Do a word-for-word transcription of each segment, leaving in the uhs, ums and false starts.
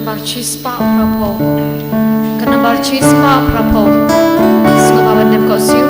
Nambar shispah phraphew. Ka nambar shispah phraphew. Sngewbha ban dem koh siew.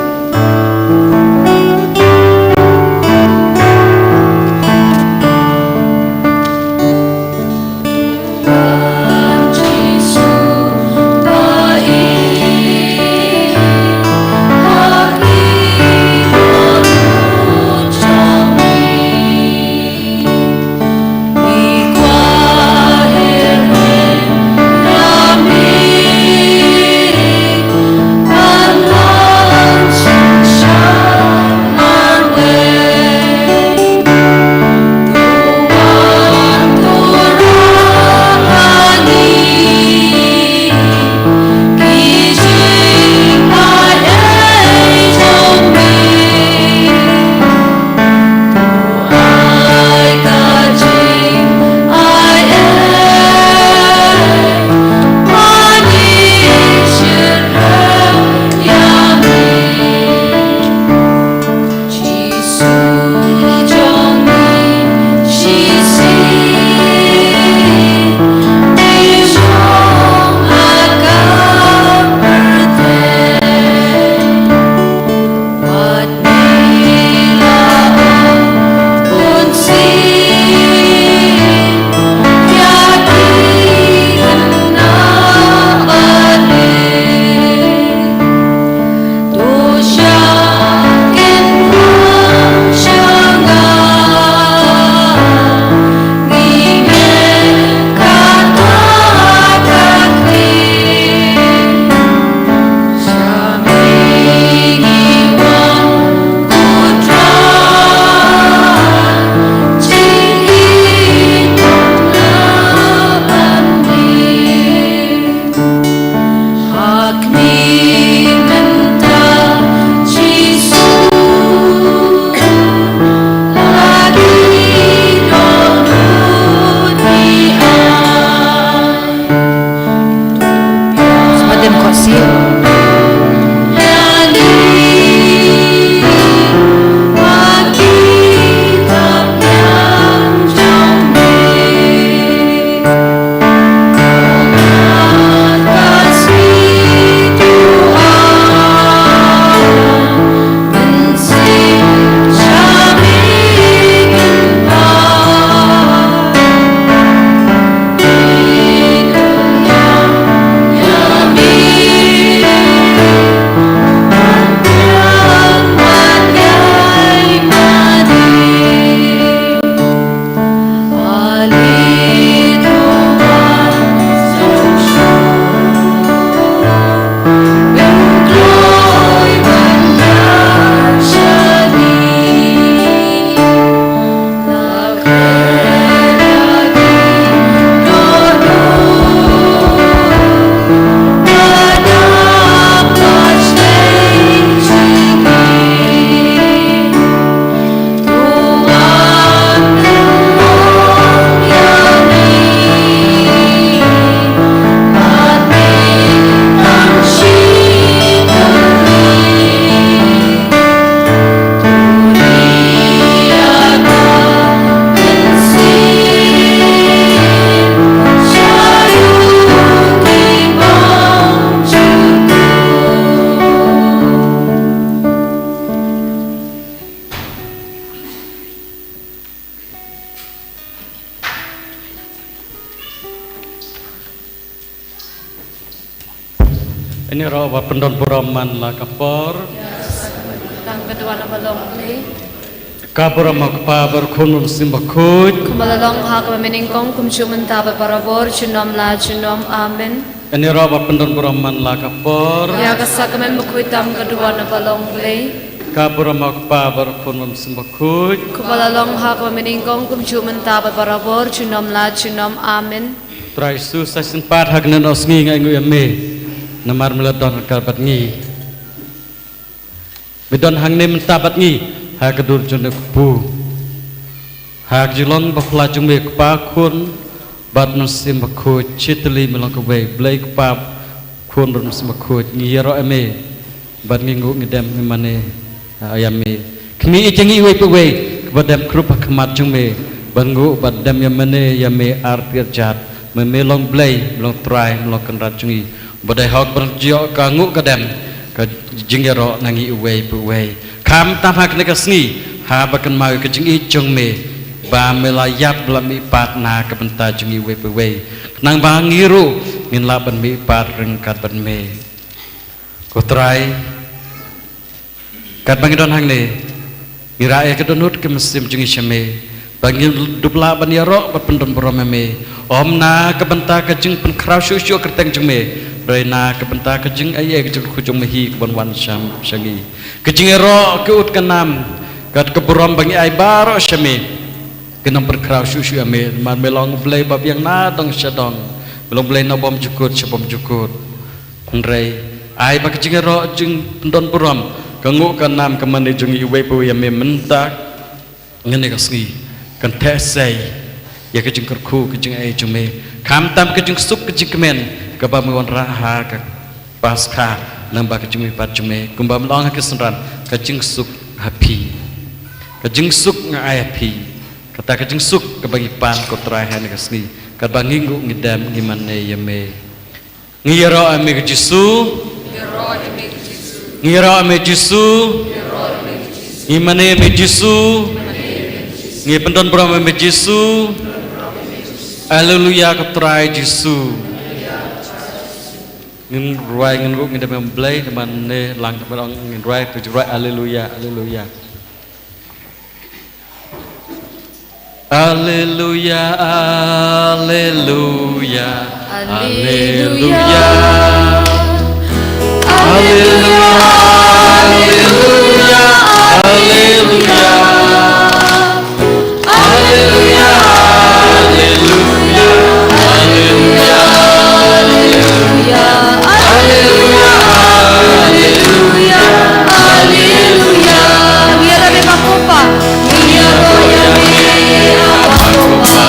Sngewbha dem koh siew. Ïaroh ba pyndon burom man la ka por. Tang ka duwan ba long Blei. Ka burom ma u Kpa bad u Khun bad u Mynsiem Bakhuid. Kumba la long ha kaba mynnyngkong, kumjuh mynta bad barabor, junom la junom. Amen. Ïaroh ba pyndon burom man la ka por. Ïa ka sakramen bakhuid tam ka duwan ba long Blei. Ka burom ma u Kpa bad u Khun bad u Mynsiem Bakhuid. Kumba la long ha kaba mynnyngkong, kumjuh mynta bad barabor, junom la junom. Amen. Trai Jisu, sa shisien pat ha kane ka sngi nga ai nguh ïa me namar me la don ryngkat bad ngi. Me don hangne mynta bad ngi ha ka dur jong ka kpu. Ha ka jinglong ba phylla jong me, Kpa, Khun bad Mynsiem Bakhuid, shi tylli me long kawei, Blei Kpa, Khun bad Mynsiem Bakhuid. Ngi ïaroh ïa me bad ngi nguh, ngi dem ïa mane, ah, ïa me. Khmih ïa ngi iwei pa iwei kiba dem krup ha khmat jong me ban nguh bad dem ïa mane ïa me artatien. Me, me long Blei, me long Trai, me long Kynrad jong ngi. Ba dei hok ban ïoh ka nguh ka dem, ka jingïaroh na ngi uwei pa uwei. Khamtam ha kane ka sngi, haba kynmaw ïa ka jingïeit jong me, ba me la ïap ba la mihpat na ka bynta jong ngi uwei pa uwei. Khnang ba ngi ruh, ngin lah ban mihpat ryngkat bad me. Ko Trai, katba ngi don hangne, ngi rah ïa ka dohnud ka mynsiem jong ngi sha me, ba ngin dup lah ban ïaroh bad pyndon burom ïa me. Ym na ka bynta ka jingpynkhraw shuh shuh kyrteng jong me, hynrei na ka bynta ka jingaiei ka jingkyrkhu jong me hi kaban wan sha, sha ngi. Ka jingïaroh, ka ut ka nam, bad ka burom ba ngi ai baroh sha me, kan ym pynkhraw shuh shuh ïa me, namar me long Blei ba biang na dong sha dong, me long Blei na bymjukut sha bymjukut. Hynrei ai ba ka jingïaroh, jingpyndon burom, ka nguh ka nam, ka mane jong ngi uwei pa uwei ïa me mynta, ha kane ka sngi, kan theh sei ïa ka jingkyrkhu, ka jingaiei jong me. Khamtam ka jingsuk, ka jingkmen, kaba me wanrah ha ka Paskha, lyngba ka jingmihpat jong me, kumba me la ong ha ki synran, ka jingsuk ha phi. Ka jingsuk nga ai ha phi. Kata ka jingsuk kaba ngi pan, ko Trai, ha kane ka sngi, katba ngi nguh, ngi dem, ngi mane ïa me. Ngi ïaroh ïa me ko Jisu. Ngi ïaroh ïa me Jisu. Ngi mane ïa me Jisu. Ngi pyndon burom ïa me Jisu. Haleluya, ko Trai Jisu. Ngin rwai, ngin ruh, ngin dem ïa u Blei, namar ne lang, namar ngin rwai, to rwai, haleluya, haleluya. Haleluya, haleluya, haleluya. Haleluya, haleluya, haleluya. Haleluya, haleluya, haleluya. Haleluya, haleluya, haleluya. Haleluya. Ngi ïarap ïa ka Kpa. Ngi ïarap ïa ka Kpa. Haleluya.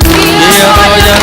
Ngi ïarap ïa ka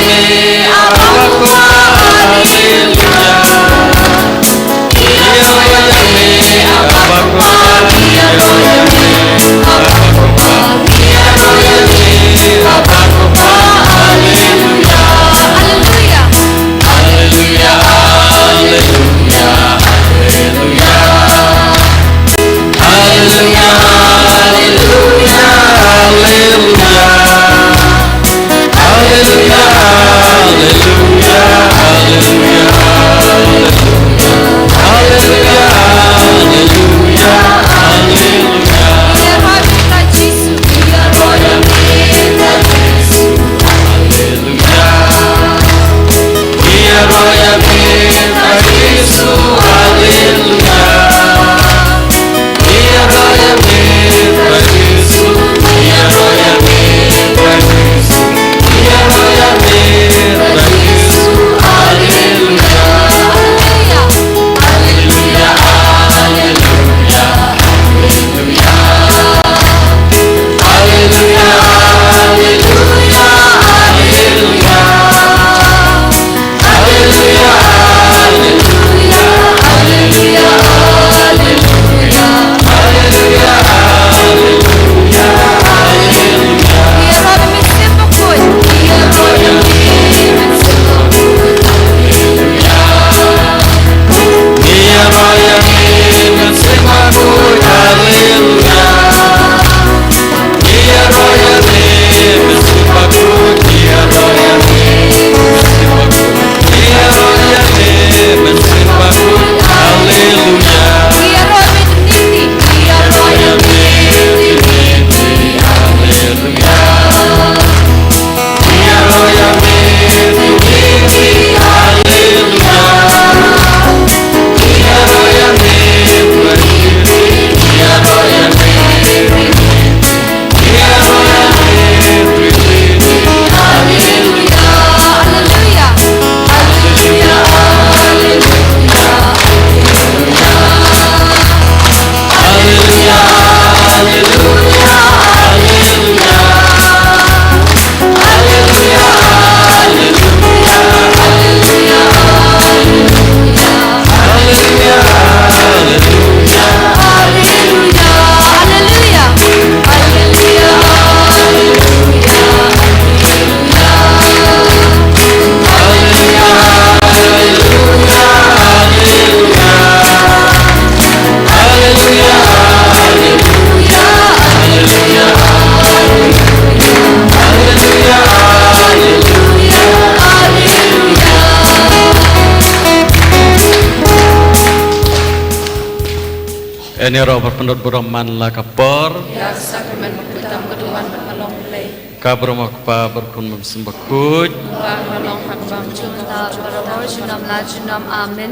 Ïa ngi ruh ban pyndonkam burom man la ka por. Ïa ka sakrament baptisma ka don bad ka long Blei. Ka burom ha u Kpa bad u Khun bad u Mynsiem Bakhuid. Ba ka long ha ka bynta baroh junom la junom. Amen.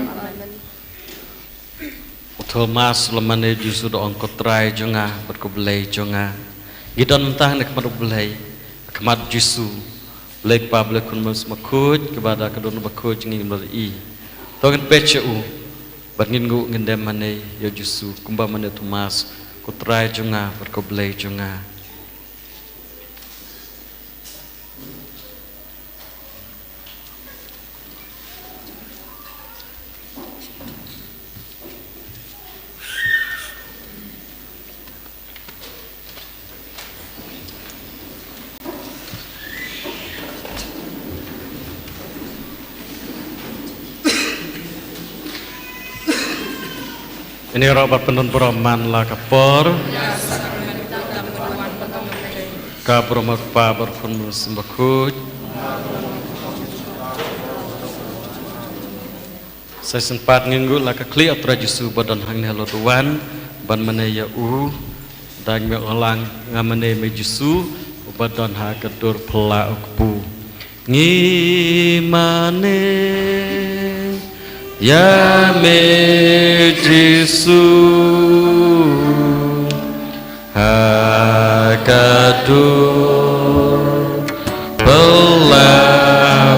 U Thomas u la mane ïa u Jisu da ong, "Ko Trai jong nga bad ko Blei jong nga." Ngi don mynta ha khmat u Blei, ha khmat u Jisu, Blei Kpa, Blei Khun, Mynsiem Bakhuid, kaba da ka dohnud bakhuid jong ngi ngim lah ban ïohi. To ngin peit sha u bad ngin nguh, ngin dem mane ïa u Jisu kumba mane u Thomas, "Ko Trai jong nga bad ko Blei jong nga." Ïa ngi ruh ban pyndonkam burom man la ka por. Ka burom ha u Kpa bad u Khun bad u Mynsiem Bakhuid. Sa shisien pat ngin nguh la ka khlieh u Trai Jisu ba don hangne ha la u duwan, ban mane ïa u. Da ngi ong lang, "Nga mane ïa me Jisu, uba don ha ka dur phylla u kpu." Ngi mane ïa me Jisu, ha ka dur phylla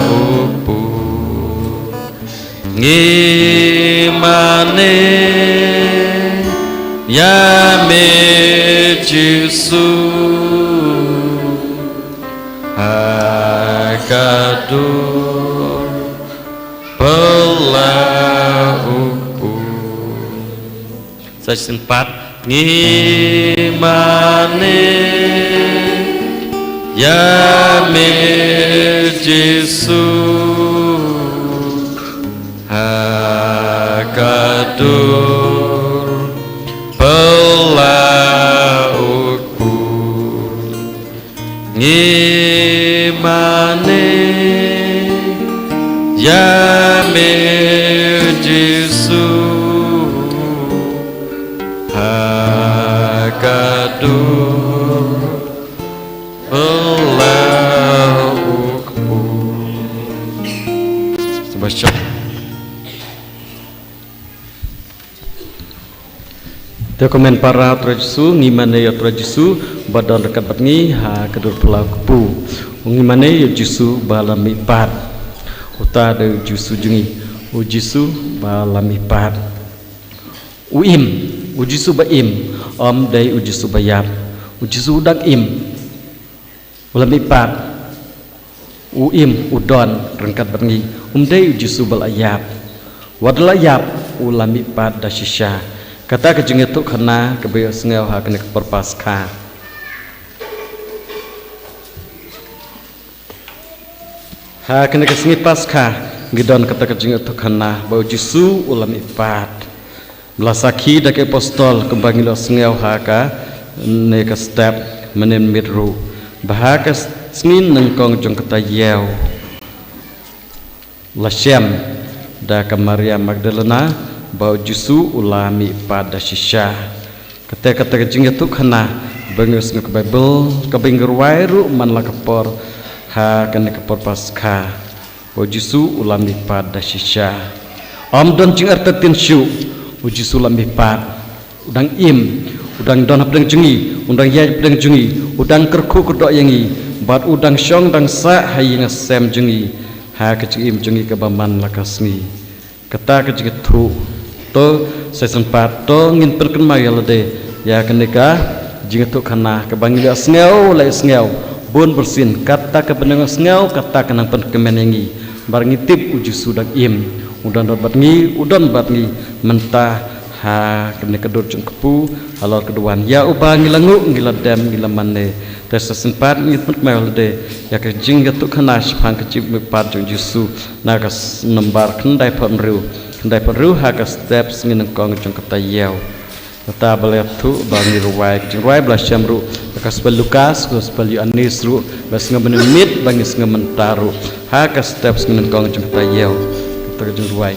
u kpu. Ngi mane ïa me Jisu, ha ka dur phylla u kpu. Sa shisien pat. Ngi mane ïa me Jisu, ha ka dur phylla u kpu. Ngi mane ïa me Jisu, ha ka dur phylla u kpu. Te kumne para u Trai Jisu, ngi mane ïa u Trai Jisu ba don ryngkat bad ngi ha ka dur phylla u kpu. Ngi mane ïa u Jisu ba la mihpat. Uta dei u Jisu jong ngi, u Jisu ba la mihpat. U im, u Jisu ba im, ym dei u Jisu ba ïap. U Jisu u dang im. U la mihpat, u im, u don ryngkat bad ngi. Um dei u Jisu ba la ïap. Wat la ïap, u la mihpat da shisha. Kata ka jingïathuhkhana kaba ïohsngew ha kane ka por Paskha. Ha kane ka sngi Paskha, ngi don kata ka jingïathuhkhana ba u Jisu u la mihpat. Ba la sakhi da ki apostol, kumba ngi la ïohsngew ha kane ka step mynmiet ruh, ba ha ka sngi nyngkong jong ka taïew la shem da ka Maria Magdalena ba u Jisu u la mihpat da shisha. Kata, kata ka jingïathuhkhana ba ngi ïohsngew ha ka Baibl, kaba ngi rwai ruh man la ka por ha kane ka por Paskha. U Jisu u la mihpat da shisha. Ym don jingartatien shuh, u Jisu u la mihpat. U dang im, u dang don hapdeng jong ngi, u dang ïaid hapdeng jong ngi, u dang kyrkhu kyrdoh ïa ngi, bad u dang shong dang sah ha ïing ha sem jong ngi, ha ka jingim jong ngi kaba man la ka sngi. Kata ka jingïathuh. To, sa shisien pat, to ngin pynkynmaw ïa lade ïa kane ka jingïathuhkhana kaba ngi la ïohsngew, la ïohsngew bun bunsien, kata kaba ngi ïohsngew, kata ka nang pynkmen ïa ngi. Bad ngi tip u Jisu u dang im, u don bad ngi, u don bad ngi mynta ha kane ka dur jong u kpu, halor ka duwan. Ïa uba ngi la nguh, ngi la dem, ngi la mane. Te sa shisien pat ngin pynkynmaw ïa lade ïa ka jingïathuhkhana shaphang ka jingmihpat jong u Jisu. Na ka s-, nombar khyndaiphew hynriew. Khyndaiphew hynriew ha ka step sngi nyngkong jong ka taïew. Kata ba la ïathuh ba ngi rwai. Ka jingrwai ba la shem ruh ha ka Gospel Lukas, Gospel Ïoannis ruh, ba sngew mynmiet, ba ngi sngew mynta ruh. Ha ka step sngi nyngkong jong ka taïew. Kata ka jingrwai.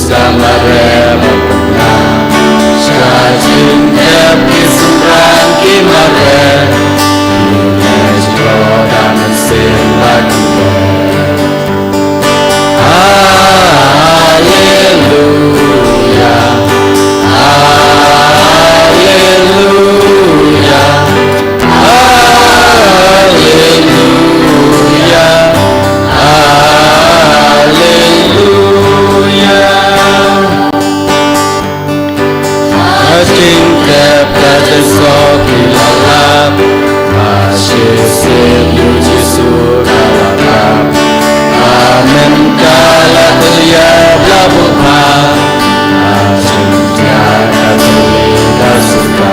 Sha mareh ba pynïaid, sha jingtep ki synran ki mareh, ki neh jingkordor mynsiem ba ki beh. Haleluya, haleluya, haleluya, haleluya. Ha jingtep ka jingsoh ki la lap, ha shisien U Jisu ka la kap. Ha mynta la tylli ïa la buh bha, ha jingtep ka jingim ka suda.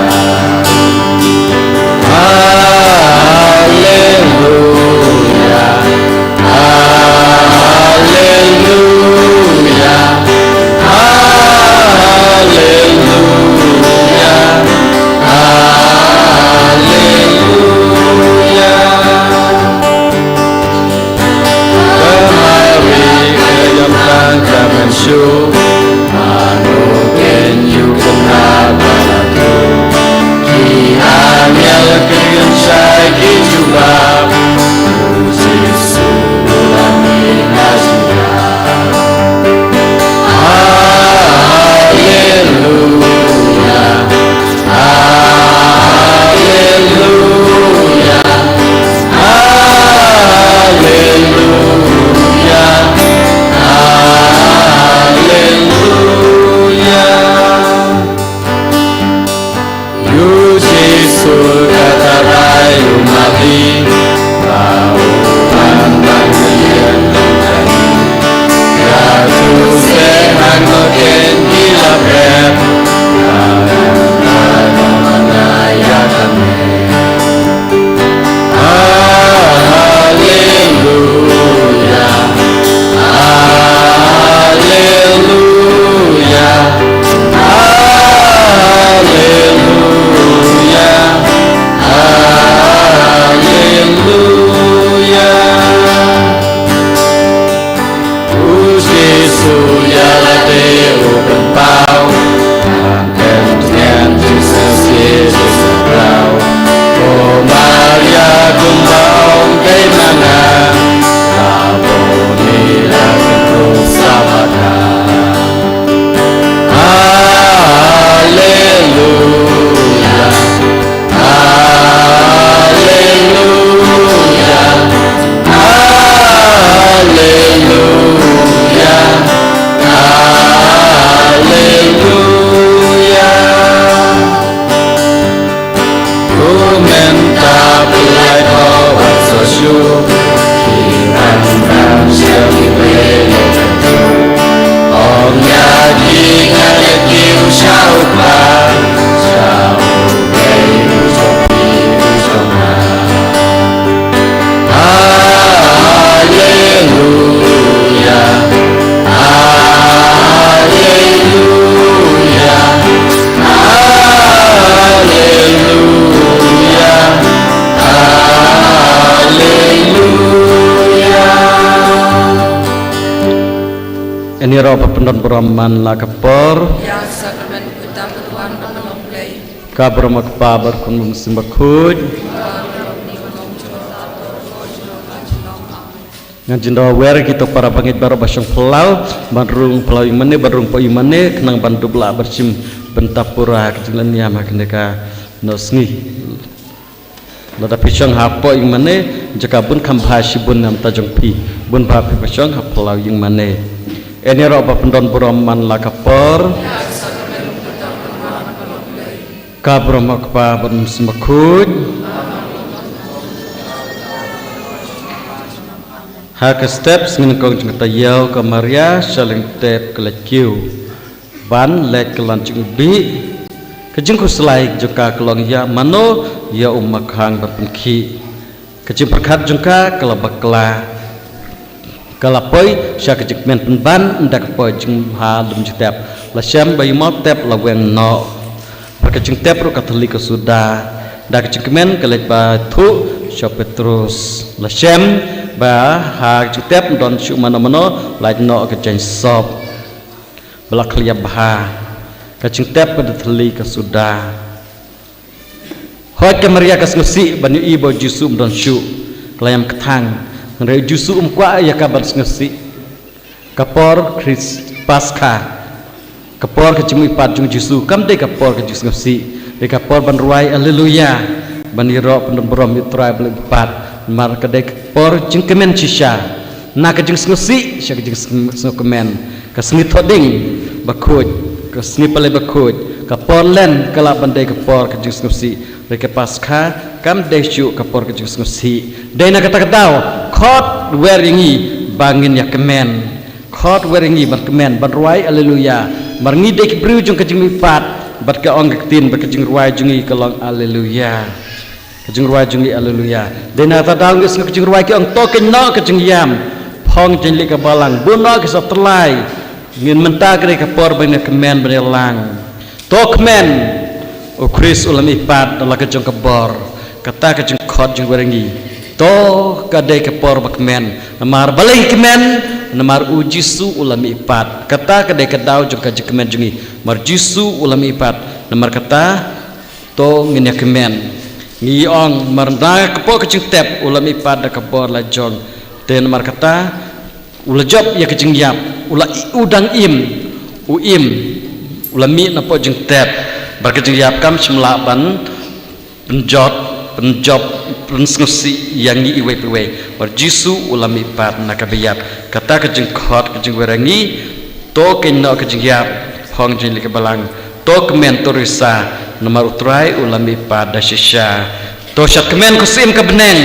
Haleluya. Haleluya, haleluya, haleluya. Ka Mari ka ïam tang ka mynsiem, mano kin ïoh kynnoh ba la tuh. Ki angel ki ïeng shai ki jubab, U Jisu u la mih na jingïap. Haleluya, haleluya, haleluya, haleluya. U Jisu ka tharai u Mari, ba u wan ban ïeng nongpynim. Ïa tu seh hangne kin ki la bret, ba u wan ban ïa ka me. Haleluya, haleluya, haleluya, haleluya. U Jisu ïa lade u pynpaw, ha ktien jingsheptieng jingsheptieng. Ko Maria kumba ong kei ma nga, la bun ïa la ka krus sa bad nga. Haleluya, haleluya, haleluya, haleluya. Kumne mynta pynlait ko wat sa shu, ki ban ban sha ki wei. Ong ïa ki nga leit kiew sha u Kpa, sha u Blei u jong phi u jong nga. Haleluya, haleluya, haleluya, haleluya. Ïa ngi ruh ba pyndon burom man la ka por. Ïa u sakramen u kutang u wan ba ka long Blei. Ka burom ka Kpa bad ka Khun bad ka Mynsiem Bakhuid. Ngan jin da wer kito para bangeit baroh ba shong phyllaw, ban rung phyllaw ïing mane, ban rung poi ïing mane, khnang ban dup lah ban shim bynta pura ka jingleh niam ha kane ka noh sngi. Lada phi shong hapoh ïing mane, jaka bun kham bha shibun namar ta jong phi, bun bha phi ba shong ha phyllaw ïing mane. Ïa ngi ruh ba pyndon burom man la ka por. Ka burom ka Kpa bad ka Mynsiem Bakhuid. Ha ka step sngi nyngkong jong ka taïew ka Maria, sha lyngtep ka leit kiew ban leit kylla jingbieit. Ka jingkhuslai jong ka ka long ïa mano, ïa u makhang ban pynkhih. Ka jingpyrkhat jong ka ka la bakla. Ka la poi sha ka jingkmen pynban, ynda ka poi jingbha lum jingtep. La shem ba ïa u maw tep la weng noh. Bad ka jingtep ruh ka thylli ka suda. Ynda ka jingkmen ka leit ba thuh sha u Petrus. La shem ba ha ka jingtep ym don shuh mano mano, lait noh ka jaiñ sop. Ba la khlieh bha. Ka jingtep ka da thylli ka suda. Hooid ka Maria ka sngewsih ban ïohi ba u Jisu um don shuh. Ka la ïam kthang. Hynrei u Jisu um kwah ïa ka ban sngewsih. Ka por Khrist Paskha. Ka por ka jingmihpat jong u Jisu kam dei ka por ka jingsngewsih. Dei ka por ban rwai Alleluia. Ban ïaroh pyndonburom ïa u Trai ba la mihpat. Namar ka dei ka por jingkmen shisha. Na ka jingsngewsih sha ka jingsngewkmen. Ka sngi Thohdieng bakhuid, ka sngi Palei bakhuid, ka por Lent ka lah ban dei ka por ka jingsngewsih. Dei ka Paskha kam dei shuh ka por ka jingsngewsih. Dei na kata ka daw, khot wer ïa ngi ba ngin ïa kmen. Khot wer ïa ngi ban kmen, ban rwai Alleluia. Namar ngi dei ki briew jong ka jingmihpat, bad ka ong ka ktien, bad ka jingrwai jong ngi ka long Alleluia. Ka jingrwai jong ngi Alleluia. Dei na kata daw ngi sngew ka jingrwai ki ong to kynnoh ka jingïap. Phong jong ngi ka balang. Bun noh ki sa tyllai. Ngin mynta ka dei ka por ban ïa kmen ban ïa lang. To kmen. U Khrist u la mihpat da la ka jong ka bor. Kata ka jingkhot jingwer ngi. To ka dei ka por ba kmen. Namar balei kmen. Namar u Jisu u la mihpat. Kata ka dei ka daw jong ka jingkmen jong ngi. Namar Jisu u la mihpat. Namar kata to ngin ïa kmen. Ngi ong namar na ka por ka jingtep u la mihpat da ka bor la jong. Te namar kata u la jop ïa ka jingïap u la i-, u dang im. U im. U la mih na por jingtep. Bad ka jingïap kam shym lah ban pynjot, pynjop, pynsngewsih ïa ngi iwei pa iwei. Namar Jisu u la mihpat na kaba ïap. Kata ka jingkhot ka jingwer ngi. To kynnoh ka jingïap. Phong jong ngi ka balang. To kmen to risa, namar u Trai u la mihpat da shisha. To shad kmen ko syiem ka bneng.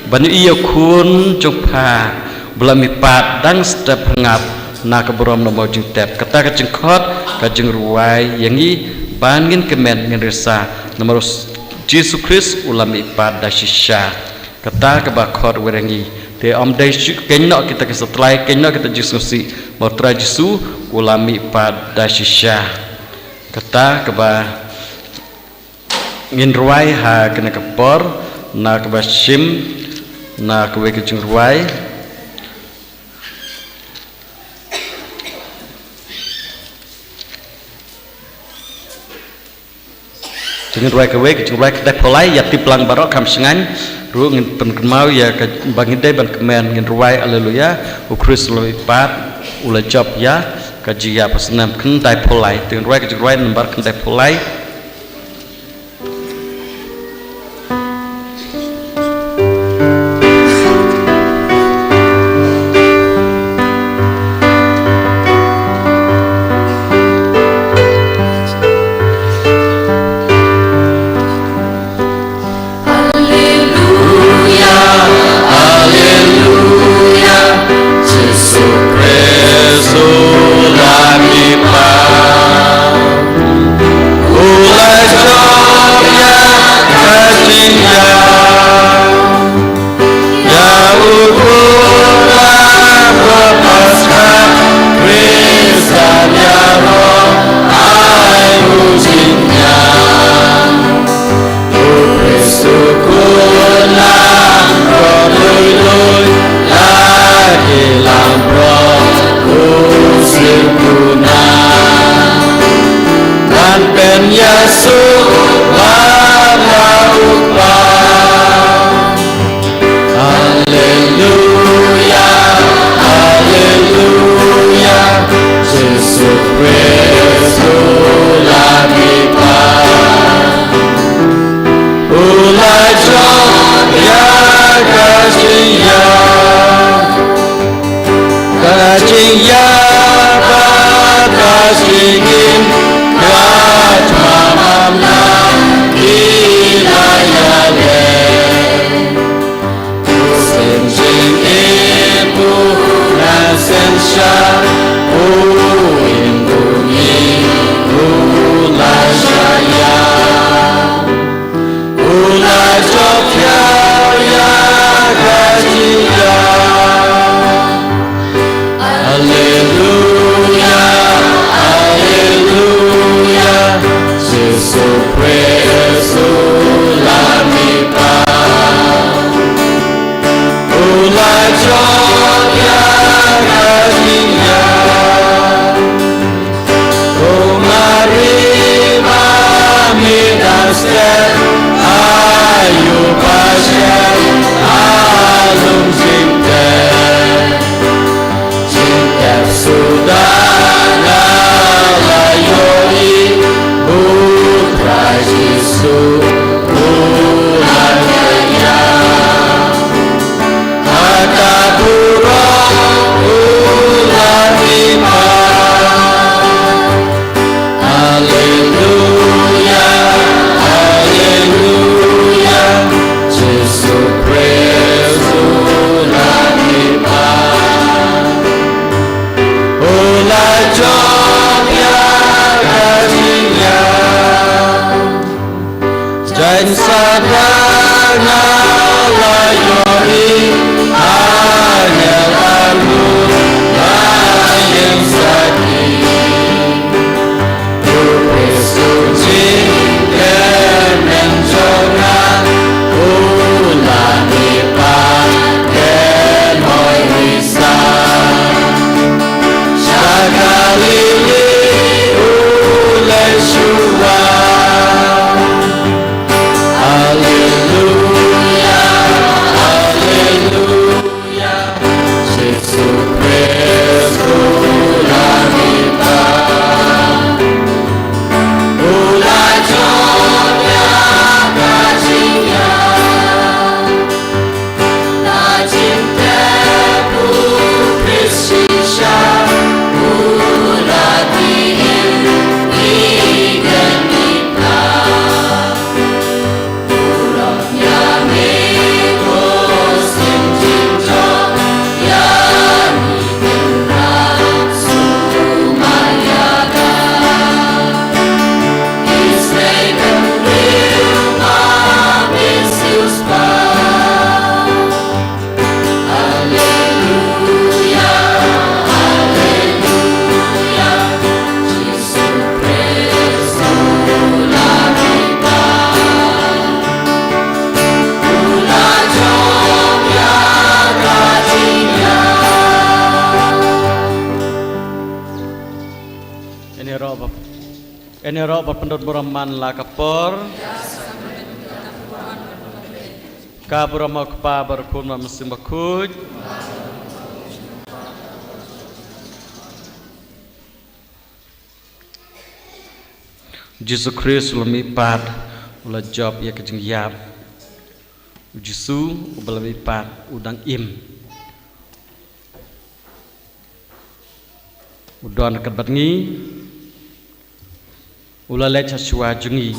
Ban ïohi ïa u khun jong pha. Ba la mihpat dang step hangap. Na ka burom na mo jingtep. Kata ka jingkhot, ka jingrwai, ïa ngi, ban ngin kmen ngin risa. Namar u s-, Jisu Khrist u la mihpat da shisha. Kata kaba khot wer ïa ngi. Te ym dei shuh kynnoh kita ki sa tyllai, kynnoh kita jingsngewsih. Namar u Trai Jisu, u la mihpat da shisha. Kata kaba ngin rwai ha kane ka por, na kaba shim, na kawei ka jingrwai. Te ngin rwai kawei, ka jingrwai khyndai phew lai, ïa tip lang baroh kham shngaiñ, ruh ngin pynkynmaw ïa kaba ngin dei ban kmen, ngin rwai Alleluia, u Khrist u la mihpat, u la jop ïa ka jingïap ha snem khyndai phew lai, te ngin rwai ka jingrwai nambar khyndai phew lai. Alleluia, alleluia, Jisu Khrist u la mihpat. U la jop ïa ka jingïap. Ïa u khun langbrot Paskha, Khrist u ïaroh ai u jingïap. U Khrist u khun langbrot lui lui, la ki langbrot u sngewthuh na. Ban pynïasoh bad la u Kpa. Alleluia, alleluia, Jisu Khrist u la mihpat. U la jop ïa ka jingïap. Ka jingïap bad ka jingim, ka jingmam na ki la ïaleh. U sien jingim u la sien sha, u im u ngi u la shah ïa. U la jop ïa ka jingïap. Alleluia. Tang nga la ïohi, u Trai Jisu u la ïaid ïa. Ha ka burom u la mihpat. Haleluya, haleluya, Jisu Khrist u la mihpat. U la jop ïa ka jingïap. Jaiñ Satan nga la ïohi, angel arngut la ïeng sakhi. U Khrist u jingkyrmen jong nga, u la mihpat, kyrmen ïa nga. Sha Galili u leit shuwa. Haleluya, haleluya. Jisu Khrist u la mihpat. U la jop ïa ka jingïap. Ngin ïaroh ba, ngin ïaroh ba pyndon burom man la ka por. Ka burom ha u Kpa bad u Khun bad u Mynsiem Bakhuid. U Jisu Khrist u la mihpat, u la jop ïa ka jingïap. U Jisu uba la mihpat u dang im. U don ryngkat bad ngi. U la leit sha shuwa jong ngi,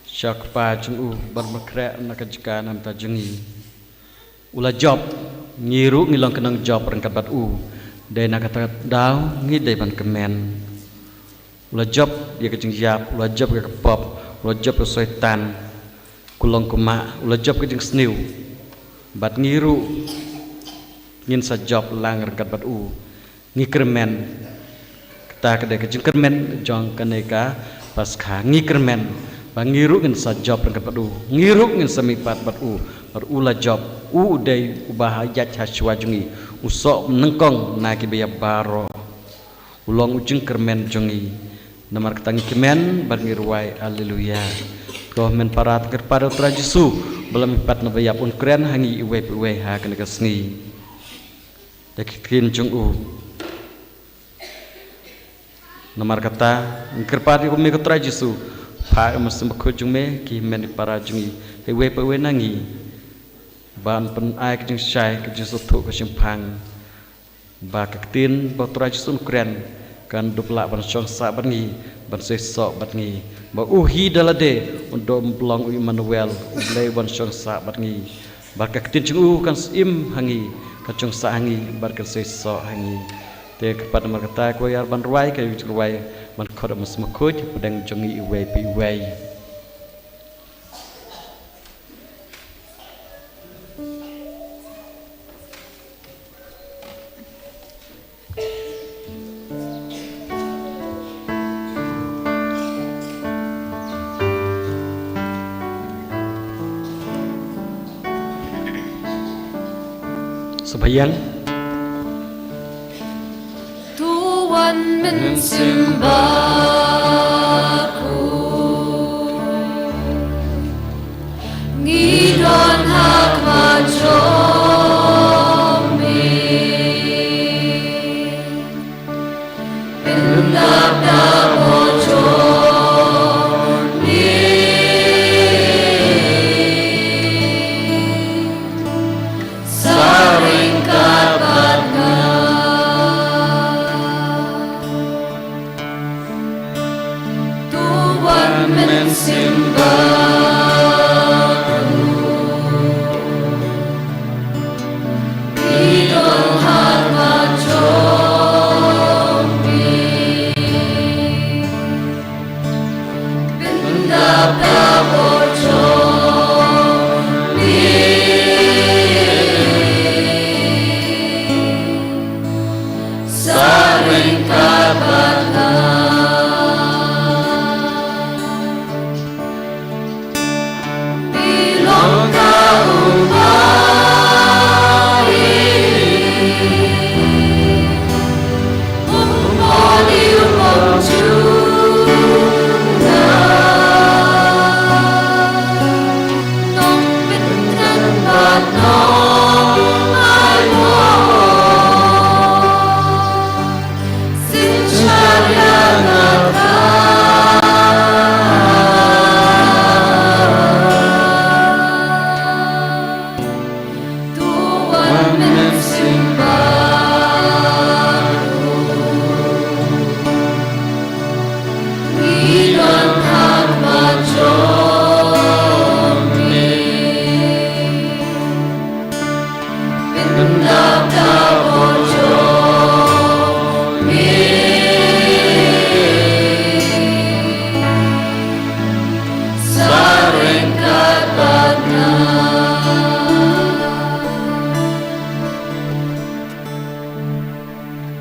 sha u Kpa jong u, ban pynkhreh na ka jaka na ka bynta jong ngi. U la jop, ngi ruh ngi long ki nongjop ryngkat bad u. Dei na kata ka daw ngi dei ban kmen. U la jop ïa ka jingïap, u la jop ïa ka pop, u la jop ïa u Soitan. Ku long kumne, u la jop ka jingsniew. Bad ngi ruh ngin sa jop lang ryngkat bad u. Ngi kyrmen. Kata ka dei ka jingkyrmen jong kane ka Paskha. Ngi kyrmen ba ngi ruh ngin sa jop ryngkat bad u. Ngi ruh ngin sa mihpat bad u. Bad u la jop. U dei uba ïaid ha shuwa jong ngi. U soh nyngkong na kiba ïap baroh. U long u jingkyrmen jong ngi. Namar kata ngi kmen bad ngi rwai Haleluya. Ko hynmen para, to kyrpad ïa u Trai Jisu ba la mihpat na ba ïap, un kren ha ngi iwei pa iwei ha kane ka sngi da ki ktien jong u. Namar kata ngi kyrpad ïa me ko Trai Jisu, phah ïa u Mynsiem Bakhuid jong me ha ki hynmen ki para jong ngi, ha iwei pa iwei na ngi, ban pynai ka jingshai, ka jingsngewthuh, ka jingpang. Ba ka ktien ba u Trai Jisu un kren kan dup lah ban shong sah bad ngi, ban seisoh bad ngi. Ba u hi da lade un dup long u Immanuel, U Blei uban shong sah bad ngi. Bad ka ktien jong u kan im ha ngi, kan shong sah ha ngi, bad kan seisoh ha ngi. Te kyrpad namar kata ko ïar ban rwai, ka ïa u jingrwai ban khot ïa u Mynsiem Bakhuid hapdeng jong ngi iwei pa iwei. Sa ba ïeng. To wan Mynsiem Bakhuid, ngi don ha khmat jong me.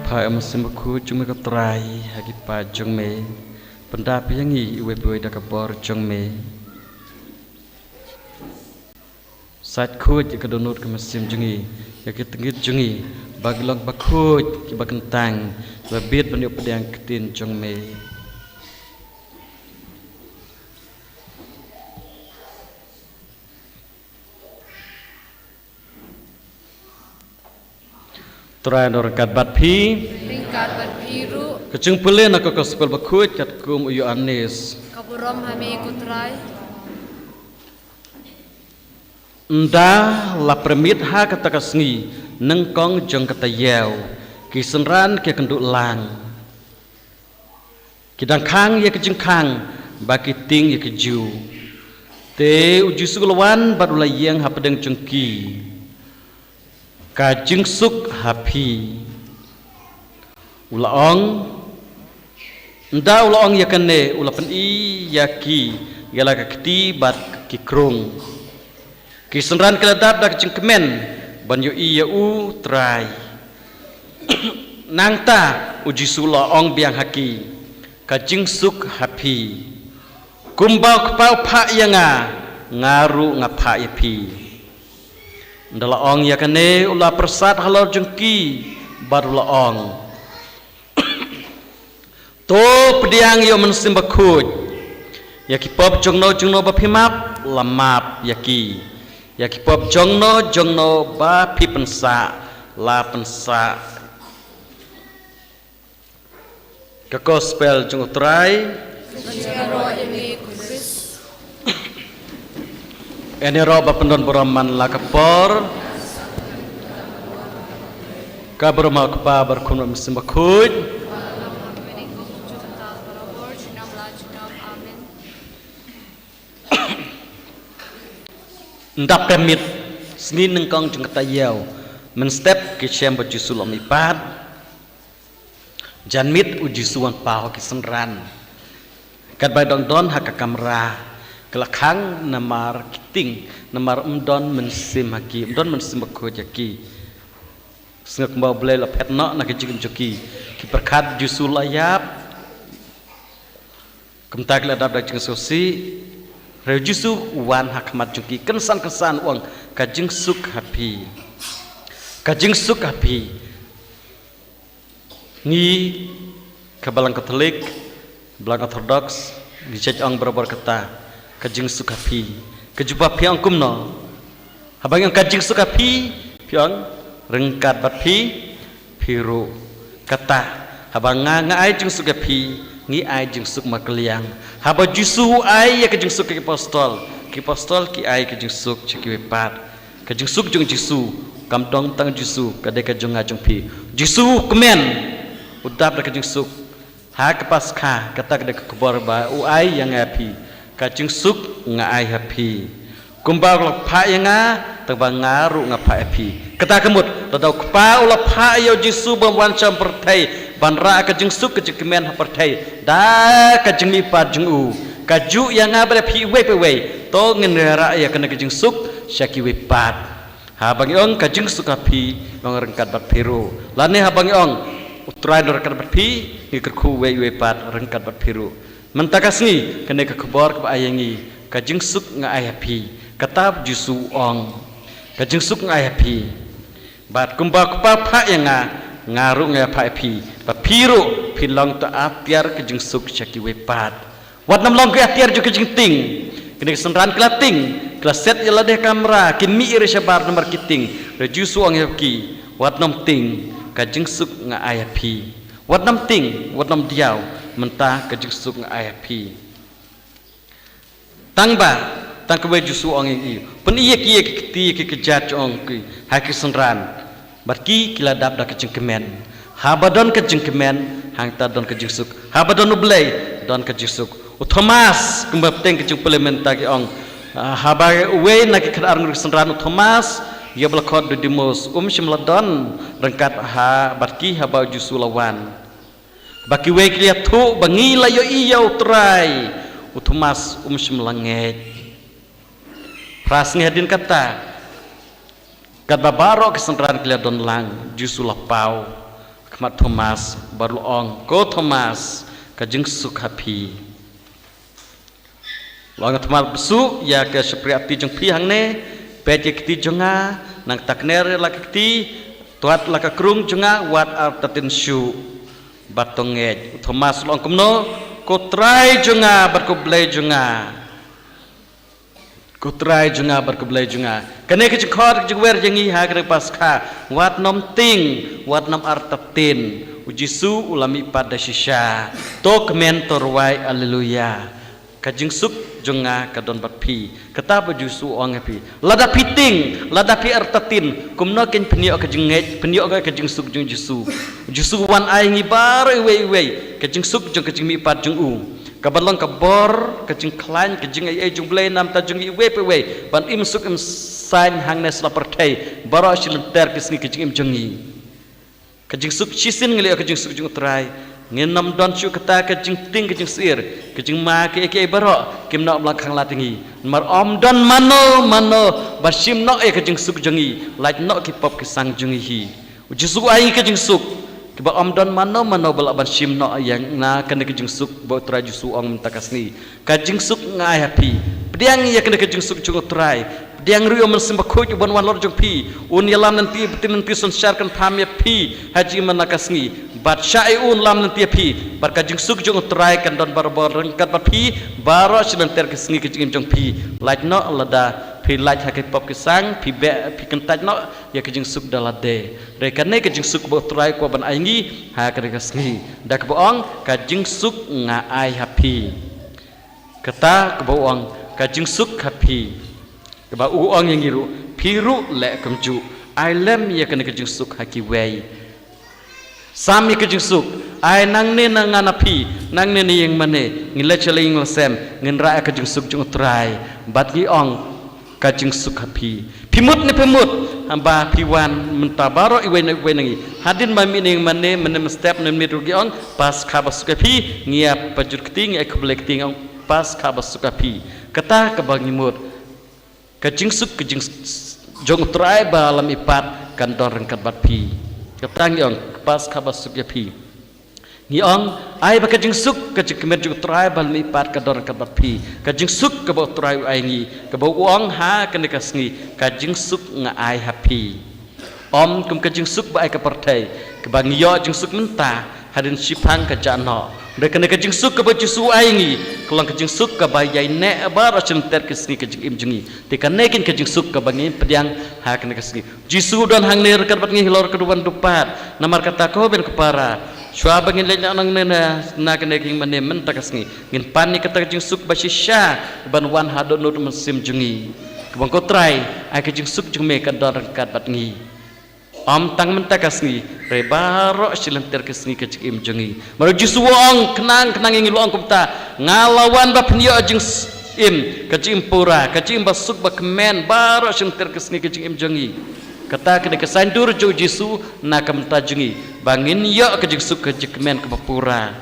Phah ïa u Mynsiem Bakhuid jong me ko Trai ha ki paid jong me. Pyndap ïa ngi iwei pa iwei da ka bor jong me. Sait khuid ïa ka dohnud ka mynsiem jong ngi, ïa ki tnat jong ngi, ba ki long bakhuid kiba kyntang, ba bit ban ïoh pdiang ktien jong me. Trai un ryngkat bad phi. Ryngkat bad phi ruh. Ka jingpule na ka gospel bakhuid katkum u Ïoannis. Ka burom ha me ko Trai. Ynda la pyrmit ha kata ka sngi nyngkong jong ka taïew, ki synran ki kynduh lang. Ki dang khang ïa ki jingkhang, ba ki tieng ïa ki Jiw. Te u Jisu u la wan bad u la ïeng hapdeng jong ki. Ka jingsuk ha phi. U la ong, ynda u la ong ïa kane, u la pyni ïa ki, ïa la ka kti bad ki krung. Ki synran ki la dap da ka jingkmen, ban ïohi ïa u Trai. Nangta, u Jisu u la ong biang ha ki, ka jingsuk ha phi. Kumba u Kpa u phah ïa nga, nga ruh nga phah ïa phi. Ynda la ong ïa kane, u la pyrsad halor jong ki, bad u la ong. To pdiang ïa u Mynsiem Bakhuid. Ïa ki pop jongno jongno ba phi map, la map ïa ki. Ïa ki pop jongno jongno ba phi pynsah, la pynsah. Ka gospel jong u Trai. Ka jingïaroh ïa me ko Khrist. Ngin ïaroh ba pyndon burom man la ka por. Ka burom ha u Kpa bad u Khun bad u Mynsiem Bakhuid. Ynda pyrmit, sngi nyngkong jong ka taïew, mynstep ki shem ba u Jisu u la mihpat. Janmiet u Jisu u wan paw ha ki synran. Katba ki dang don ha ka kamra, ki la khang namar ki tieng, namar ym don mynsiem ha ki, ym don Mynsiem Bakhuid ha ki. Sngewbha kumba U Blei u la phet noh na ka jingim jong ki. Ki pyrkhat u Jisu u la ïap. Kumta ki la dap da ka jingsngewsih. Hynrei u Jisu u wan ha khmat jong ki. Kynsan kynsan u ong, ka jingsuk ha phi. Ka jingsuk ha phi. Ngi, ka Balang Katholik, Balang Orthodox, ngi jait ong barabor kata, ka jingsuk ha phi. Ka jubab phi ong kumno? Haba ngi ong ka jingsuk ha phi, phi ong ryngkat bad phi, phi ruh. Kata, haba nga, nga ai jingsuk ha phi, ngi ai jingsuk markylliang. Haba u Jisu u ai ïa ka jingsuk ha ki apostol, ki apostol ki ai ka jingsuk sha kiwei pat. Ka jingsuk jong u Jisu, kam dei tang u Jisu, ka dei ka jong nga jong phi. U Jisu u kmen, u dap da ka jingsuk. Ha ka Paskha, kata ka dei ka khubor ba u ai ïa nga ïa phi. Ka jingsuk nga ai ha phi. Kumba u la phah ïa nga, tang ba nga ruh nga phah ïa phi. Kata ka mut, lada u Kpa u la phah ïa u Jisu ban wan sha pyrthei, ban rah ka jingsuk ka jingkmen ha pyrthei. Da ka jingmihpat jong u. Kajuh ïa nga bad ïa phi iwei pa iwei. To ngin rah ïa kane ka jingsuk, sha kiwei pat. Haba ngi ong ka jingsuk ha phi, ong ryngkat bad phi ruh. Lane haba ngi ong, U Trai don ryngkat bad phi, ngi kyrkhu uwei uwei pat ryngkat bad phi ruh. Mynta ka sngi, kane ka khubor kaba ai ïa ngi, ka jingsuk nga ai ha phi. Kata ba u Jisu u ong, ka jingsuk nga ai ha phi. Bad kumba u Kpa u phah ïa nga, nga ruh nga ïa phah ïa phi. Ba phi ruh, phin long uta atiar ka jingsuk sha kiwei pat. Wat nym long ki atiar jong ka jingtieng. Kine ki synran ki la tieng, ki la set ïa lade ha kamra, kin mih ïa re shabar namar ki tieng. Hynrei u Jisu u ong ïa ki, wat nym tieng, ka jingsuk nga ai ha phi. Wat nym tieng, wat nym diaw, mynta ka jingsuk nga ai ha phi. Tang ba, tang kawei u Jisu u ong ïa ngi, pyni ïa ki, ïa ki kti, ïa ki kjat jong ki, ha ki synran. Bad ki, ki la dap da ka jingkmen. Haba don ka jingkmen, hangta don ka jingsuk. Haba don U Blei, don ka jingsuk. U Thomas, kumba bteng ka jingpule mynta ki ong, ah, haba uwei na ki khatar ngut ki synran u Thomas, ïa ba la khot u Didimus, um shym la don ryngkat ha, bad ki haba u Jisu u la wan. Ba kiwei ki la ïathuh, ba ngi la ïohi ïa U Trai. U Thomas um shym la ngeit. Phra sngi hadien kata, katba baroh ki synran ki la don lang, u Jisu u la paw ha khmat u Thomas, bad u la ong, ko Thomas, ka jingsuk ha phi. U la ong, Thomas, buh shuh ïa ka shaphrang kti jong phi hangne, peit ïa ki kti jong nga, nangta kner ïa la ki kti, twad la ka krung jong nga, wad artatien shuh. Bad to ngeit. U Thomas u la ong kumno, ko Trai jong nga, bad ko Blei jong nga. Ko Trai jong nga, bad ko Blei jong nga. Kane ka jingkhot, ka jingwer ïa ngi ha kane ka Paskha. Wat nym tieng, wat nym artatien. U Jisu, u la mihpat da shisha. To kmen, to rwai, Haleluya. Ka jingsuk jong nga ka don bad phi. Kata ba u Jisu u ong ha phi. Lada phi tieng, lada phi artatien, kumno kein phin ïoh ka jingngeit, phin ïoh ka jingsuk jong u Jisu. U Jisu u wan ai ngi baroh iwei iwei, ka jingsuk jong ka jingmihpat jong u. Ka ban long ka bor, ka jingkhlaiñ, ka jingaiei jong u Blei namar jong ngi iwei pa iwei. Ban im suk im saiñ hangne sla pyrthei, baroh shi lynter ki sngi ka jingim jong ngi. Ka jingsuk shisien ngi la ïoh ka jingsuk jong u Trai. Ngin nym don shuh kata ka jingtieng ka jingsheptieng, ka jingma kiei kiei baroh, kim nym lah khang lad ïa ngi. Namar ym don mano mano, ba shim noh ïa ka jingsuk jong ngi, lait noh ki pop ki sang jong ngi hi. U Jisu u ai ngi ka jingsuk, kiba ym don mano mano ba lah ban shim noh ïa nga kane ka jingsuk ba u Trai Jisu u ong mynta ka sngi. Ka jingsuk nga ai ha phi. Pdiang ïa kane ka jingsuk jong u Trai. Pdiang ruh ïa u Mynsiem Bakhuid u ban wan halor jong phi. Un ïalam lynti bad lynti synshar kan pham ïa phi. Ha jingim mynta ka sngi. Bad shah ïa un lam lynti ïa phi. Bad ka jingsuk jong u Trai kan don barabor ryngkat bad phi. Baroh shi lynter ki sngi ka jingim jong phi. Lait noh lada phi lait ha ki pop ki sang. Phi beh phi kyntait noh ïa ka jingsuk da lade. Hynrei kane ka jingsuk ba u Trai u kwah ban ai ngi. Ha kane ka sngi. Da kaba ong ka jingsuk nga ai ha phi. Kata kaba u ong, ka jingsuk ha phi. Kaba u ong ïa ngi ruh, phi ruh leh kumjuh. Ai lem ïa kane ka jingsuk ha kiwei. Sam ïa ka jingsuk, ai nangne na nga na phi, nangne na ïing mane, ngin leit sha la ïing la sem, ngin rah ïa ka jingsuk jong u Trai. Bad ngi ong, ka jingsuk ha phi. Phi mut ne phi mut, haba phi wan mynta baroh iwei na iwei na ngi. Hadien ba mih na ïing mane, mynne mynstep, mynne mynmiet ruh ngi ong, Paskha basuk ïa phi, ngi ïa pajur kti, ngi ïa khublei kti, ngi ong, Paskha basuk ïa phi. Kata kaba ngi mut. Ka jingsuk, ka jings-, jong u Trai ba la mihpat, kan don ryngkat bad phi. Kata ngi ong, Paskha basuk ïa phi. Ngi ong, ai ba ka jingsuk, ka jingkmen jong u Trai ba la mihpat ka don ryngkat bad phi. Ka jingsuk kaba u Trai u ai ngi, kaba u ong ha kane ka sngi, ka jingsuk nga ai ha phi. Ym kum ka jingsuk ba ai ka pyrthei, kaba ngi ïoh jingsuk mynta, hadien shiphang ka jah noh. Hynrei kane ka jingsuk kaba u Jisu u ai ngi, ka long ka jingsuk kaba ïaineh baroh shi lynter ki sngi ka jingim jong ngi. Te kane kein ka jingsuk kaba ngi pdiang ha kane ka sngi. Jisu u don hangne ryngkat bad ngi halor ka duwan dupat. Namar kata ko hynmen ko para. Shuwa ba ngin leit noh nangne na, na kane ka ïing mane mynta ka sngi. Ngin pan ïa kata ka jingsuk ba shisha ban wan ha dohnud u Mynsiem jong ngi. Kaba ong ko Trai, ai ka jingsuk jong me kan don ryngkat bad ngi. Ym tang mynta ka sngi, hynrei baroh shi lynter ki sngi ka jingim jong ngi. Namar u Jisu u ong khnang khnang ïa ngi u la ong kumta, nga la wan ba phin ïoh jingim, ka jingim pura, ka jingim basuk ba kmen, baroh shi lynter ki sngi ka jingim jong ngi. Kata ka dei ka saiñdur jong u Jisu na ka bynta jong ngi, ba ngin ïoh ka jingsuk ka jingkmen kaba pura.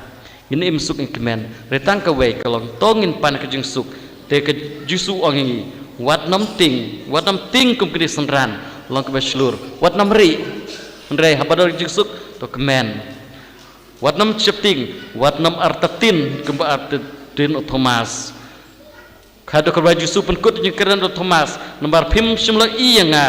Ngin im suk im kmen, hynrei tang kawei ka long to ngin pan ka jingsuk. Te ka Jisu u ong ïa ngi, wat nym tieng, wat nym tieng kum kine ki synran, long kaba shlur, wat nym rieh. Hynrei haba don ka jingsuk, to kmen. Wat nym sheptieng, wat nym artatien kumba artatien u Thomas. Haduh katba u Jisu u pynkut jingkren u Thomas, namar phim shym la ïohi ïa nga,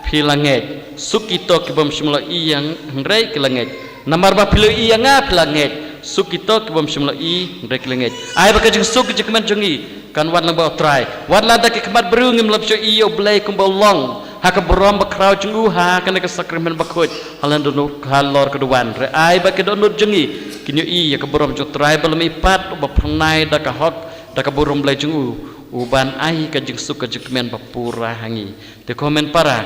phi la ngeit. Suk ito ki bym shym la ïohi ïa nga hynrei ki la ngeit. Namar ba phi la ïohi ïa nga phi la ngeit. Suk ito ki bym shym la ïohi hynrei ki la ngeit. Ai ba ka jingsuk ka jingkmen jong ngi kan wan lyngba u Trai. Wat la da ki khmat briew ngim lah ban ïohi ïa u Blei kumba u long ha ka burom bakhraw jong u ha kane ka sakramen bakhuid, ha lyndet u, halor ka duwan. Hynrei ai ba ki dohnud jong ngi kin ïohi ïa ka burom jong u Trai ba la mihpat, uba phyrnai da ka hok, da ka burom Blei jong u, u ban ai ka jingsuk ka jingkmen bapura ha ngi. Te ko hynmen para,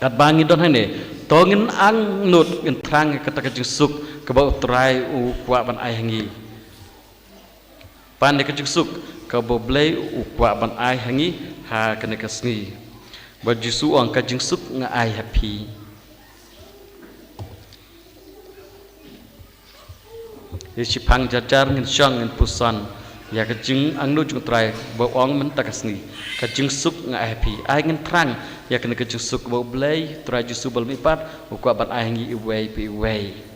katba ngi don hangne, to ngin angnud, ngin thrang ïa kata ka jingsuk kaba u Trai u kwah ban ai ha ngi. Pan ïa ka jingsuk kaba u Blei u kwah ban ai ha ngi ha kane ka sngi. Ba u Jisu u ong, ka jingsuk nga ai ha phi. Ïa shiphang jar jar ngin shong ngin puson ïa ka jingangnud jong u Trai ba u ong mynta ka sngi, ka jingsuk nga ai ha phi. Ai ngin thrang ïa kane ka jingsuk ba u Blei, u Trai Jisu ba la mihpat, u kwah ban ai ha ngi iwei pa iwei.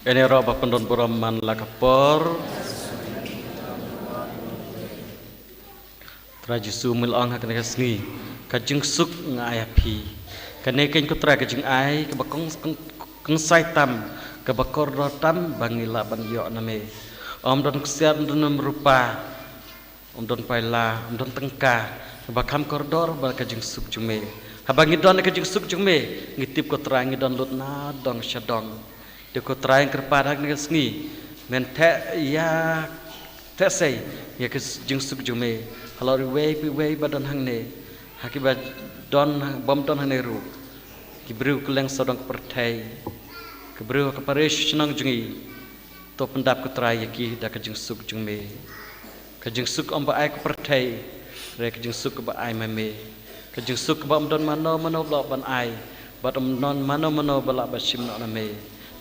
Kane ruh ba pyndon burom man la ka por. Trai Jisu mil ong ha kane ka sngi, ka jingsuk nga ai ha phi. Kane keiñ ko Trai ka jingai kaba kong, kong, kongsan tam, kaba kordor tam ba ngi lah ban ïoh na me. Ym don ksiar, ym don rupa, ym don paila, ym don tyngka, kaba kham kordor bad ka jingsuk jong me. Haba ngi don ka jingsuk jong me, ngi tip ko Trai ngi don lut na dong sha dong. Te ko Trai nga kyrpad ha kane ka sngi, men theh ïa, theh sei ïa ka jingsuk jong me halor iwei pa iwei ba don hangne, ha kiba don, bym don hangne ruh, ki briew kylleng sawdong ka pyrthei, ki briew ha ka parish shnong jong ngi. To pyndap ko Trai ïa ki da ka jingsuk jong me. Ka jingsuk ym ba ai ko pyrthei, hynrei ka jingsuk ba ai ma me. Ka jingsuk ba ym don mano mano ba lah ban ai, bad ym don mano mano ba lah ban shim noh na me.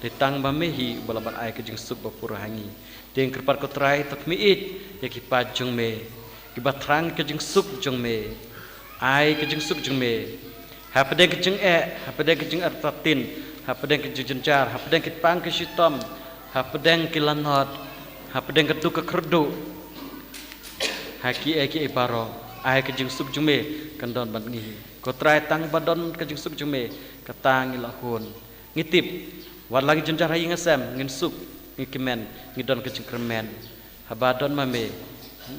Te tang ba me hi ba lah ban ai ka jingsuk ba pura ha ngi. Te nga kyrpad ko Trai to khmih ïa ki paid jong me, kiba thrang ka jingsuk jong me. Ai ka jingsuk jong me hapdeng ka jingeh, hapdeng ka jingartatien, hapdeng ka jingjynjar, hapdeng ki pang ki shitom, hapdeng ki lanot, hapdeng ka duk ka kyrduh. Ha kiei kiei baroh, ai ka jingsuk jong me kan don bad ngi. Ko Trai tang ba don ka jingsuk jong me, kata ngi la hun. Ngi tip, wat la ngi jynjar ha ïing ha sem, ngin suk, ngi kmen, ngi don ka jingkyrmen. Haba don ma me,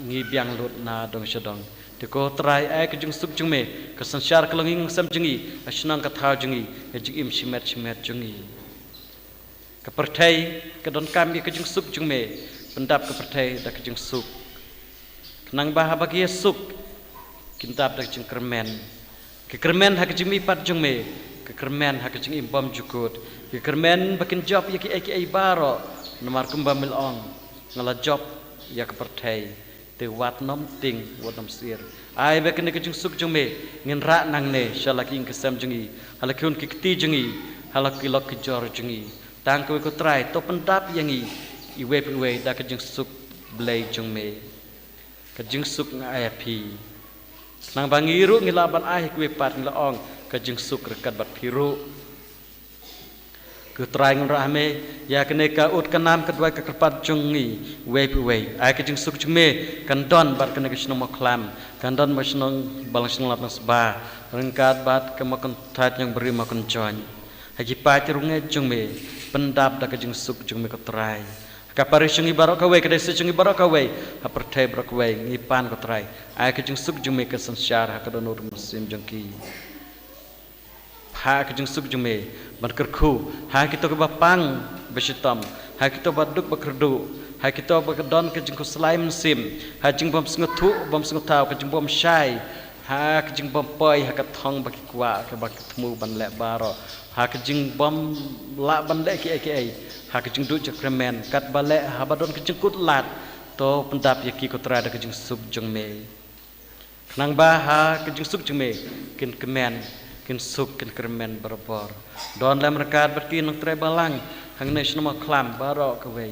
ngi biang lut na dong sha dong. Te ko Trai ai ka jingsuk jong me, ka synshar ka longïing sem jong ngi, ka shnong ka thaw jong ngi, ka jingim shimet shimet jong ngi. Ka pyrthei ka donkam ïa ka jingsuk jong me, pyndap ka pyrthei da ka jingsuk. Khnang ba haba ki ïa suk, kin dap da ka jingkyrmen. Ki kyrmen ha ka jingmihpat jong me, ki kyrmen ha ka jingim bymjukut, ki kyrmen ba kin jop ïa kiei kiei baroh, namar kumba me la ong, nga la jop ïa ka pyrthei. Te wat nym tieng, wat nym syier. Ai ba kane ka jingsuk jong me, ngin rah nangne, sha la ki ïing ki sem jong ngi, ha la ki khun ki kti jong ngi, ha la ki lok ki jor jong ngi. Tang kawei ko Trai, to pyndap ïa ngi, iwei pa iwei da ka jingsuk Blei jong me. Ka jingsuk nga ai ha phi. Khnang ba ngi ruh ngi lah ban ai ha kiwei pat, ngi la ong, ka jingsuk ryngkat bad phi ruh. Ko Trai ngan rah ha me ïa kane ka ut ka nam ka duwai ka kyrpad jong ngi, iwei pa iwei. Ai ka jingsuk jong me kan don bad kane ka shnong Mawkhlam, kan don bad shnong Balang, shnong Ladthadlangsba, ryngkat bad ka Mawkynthait, Nongbriew, Mawkynjoin. Ha ki paid rungeit jong me, pyndap da ka jingsuk jong me ko Trai. Ha ka parish jong ngi baroh kawei, ka diocese jong ngi baroh kawei, ha pyrthei baroh kawei, ngi pan ko Trai. Ai ka jingsuk jong me ka synshar ha ka dohnud mynsiem jong ki. Ha ka jingsuk jong me, ban kyrkhu ha kito kiba pang ba shitom, ha kito ba duk ba kyrduh, ha kito ba ka don ka jingkhuslai mynsiem, ha jingbym sngewthuh bym sngewthaw, ka jingbym shai, ha ka jingbym poi ha ka thong ba ki kwah, kaba ki thmu ban leh baroh, ha ka jingbym lah ban leh kiei kiei, ha ka jingduh jingkyrmen, katba leh haba don ka jingkut lad. To pyndap ïa ki ko Trai da ka jingsuk jong me. Khnang ba ha ka jingsuk jong me, kin kmen, kin suk, kin kyrmen barabor. Don lem ryngkat bad ki nongtrei balang hangne shnong Mawkhlam baroh kawei,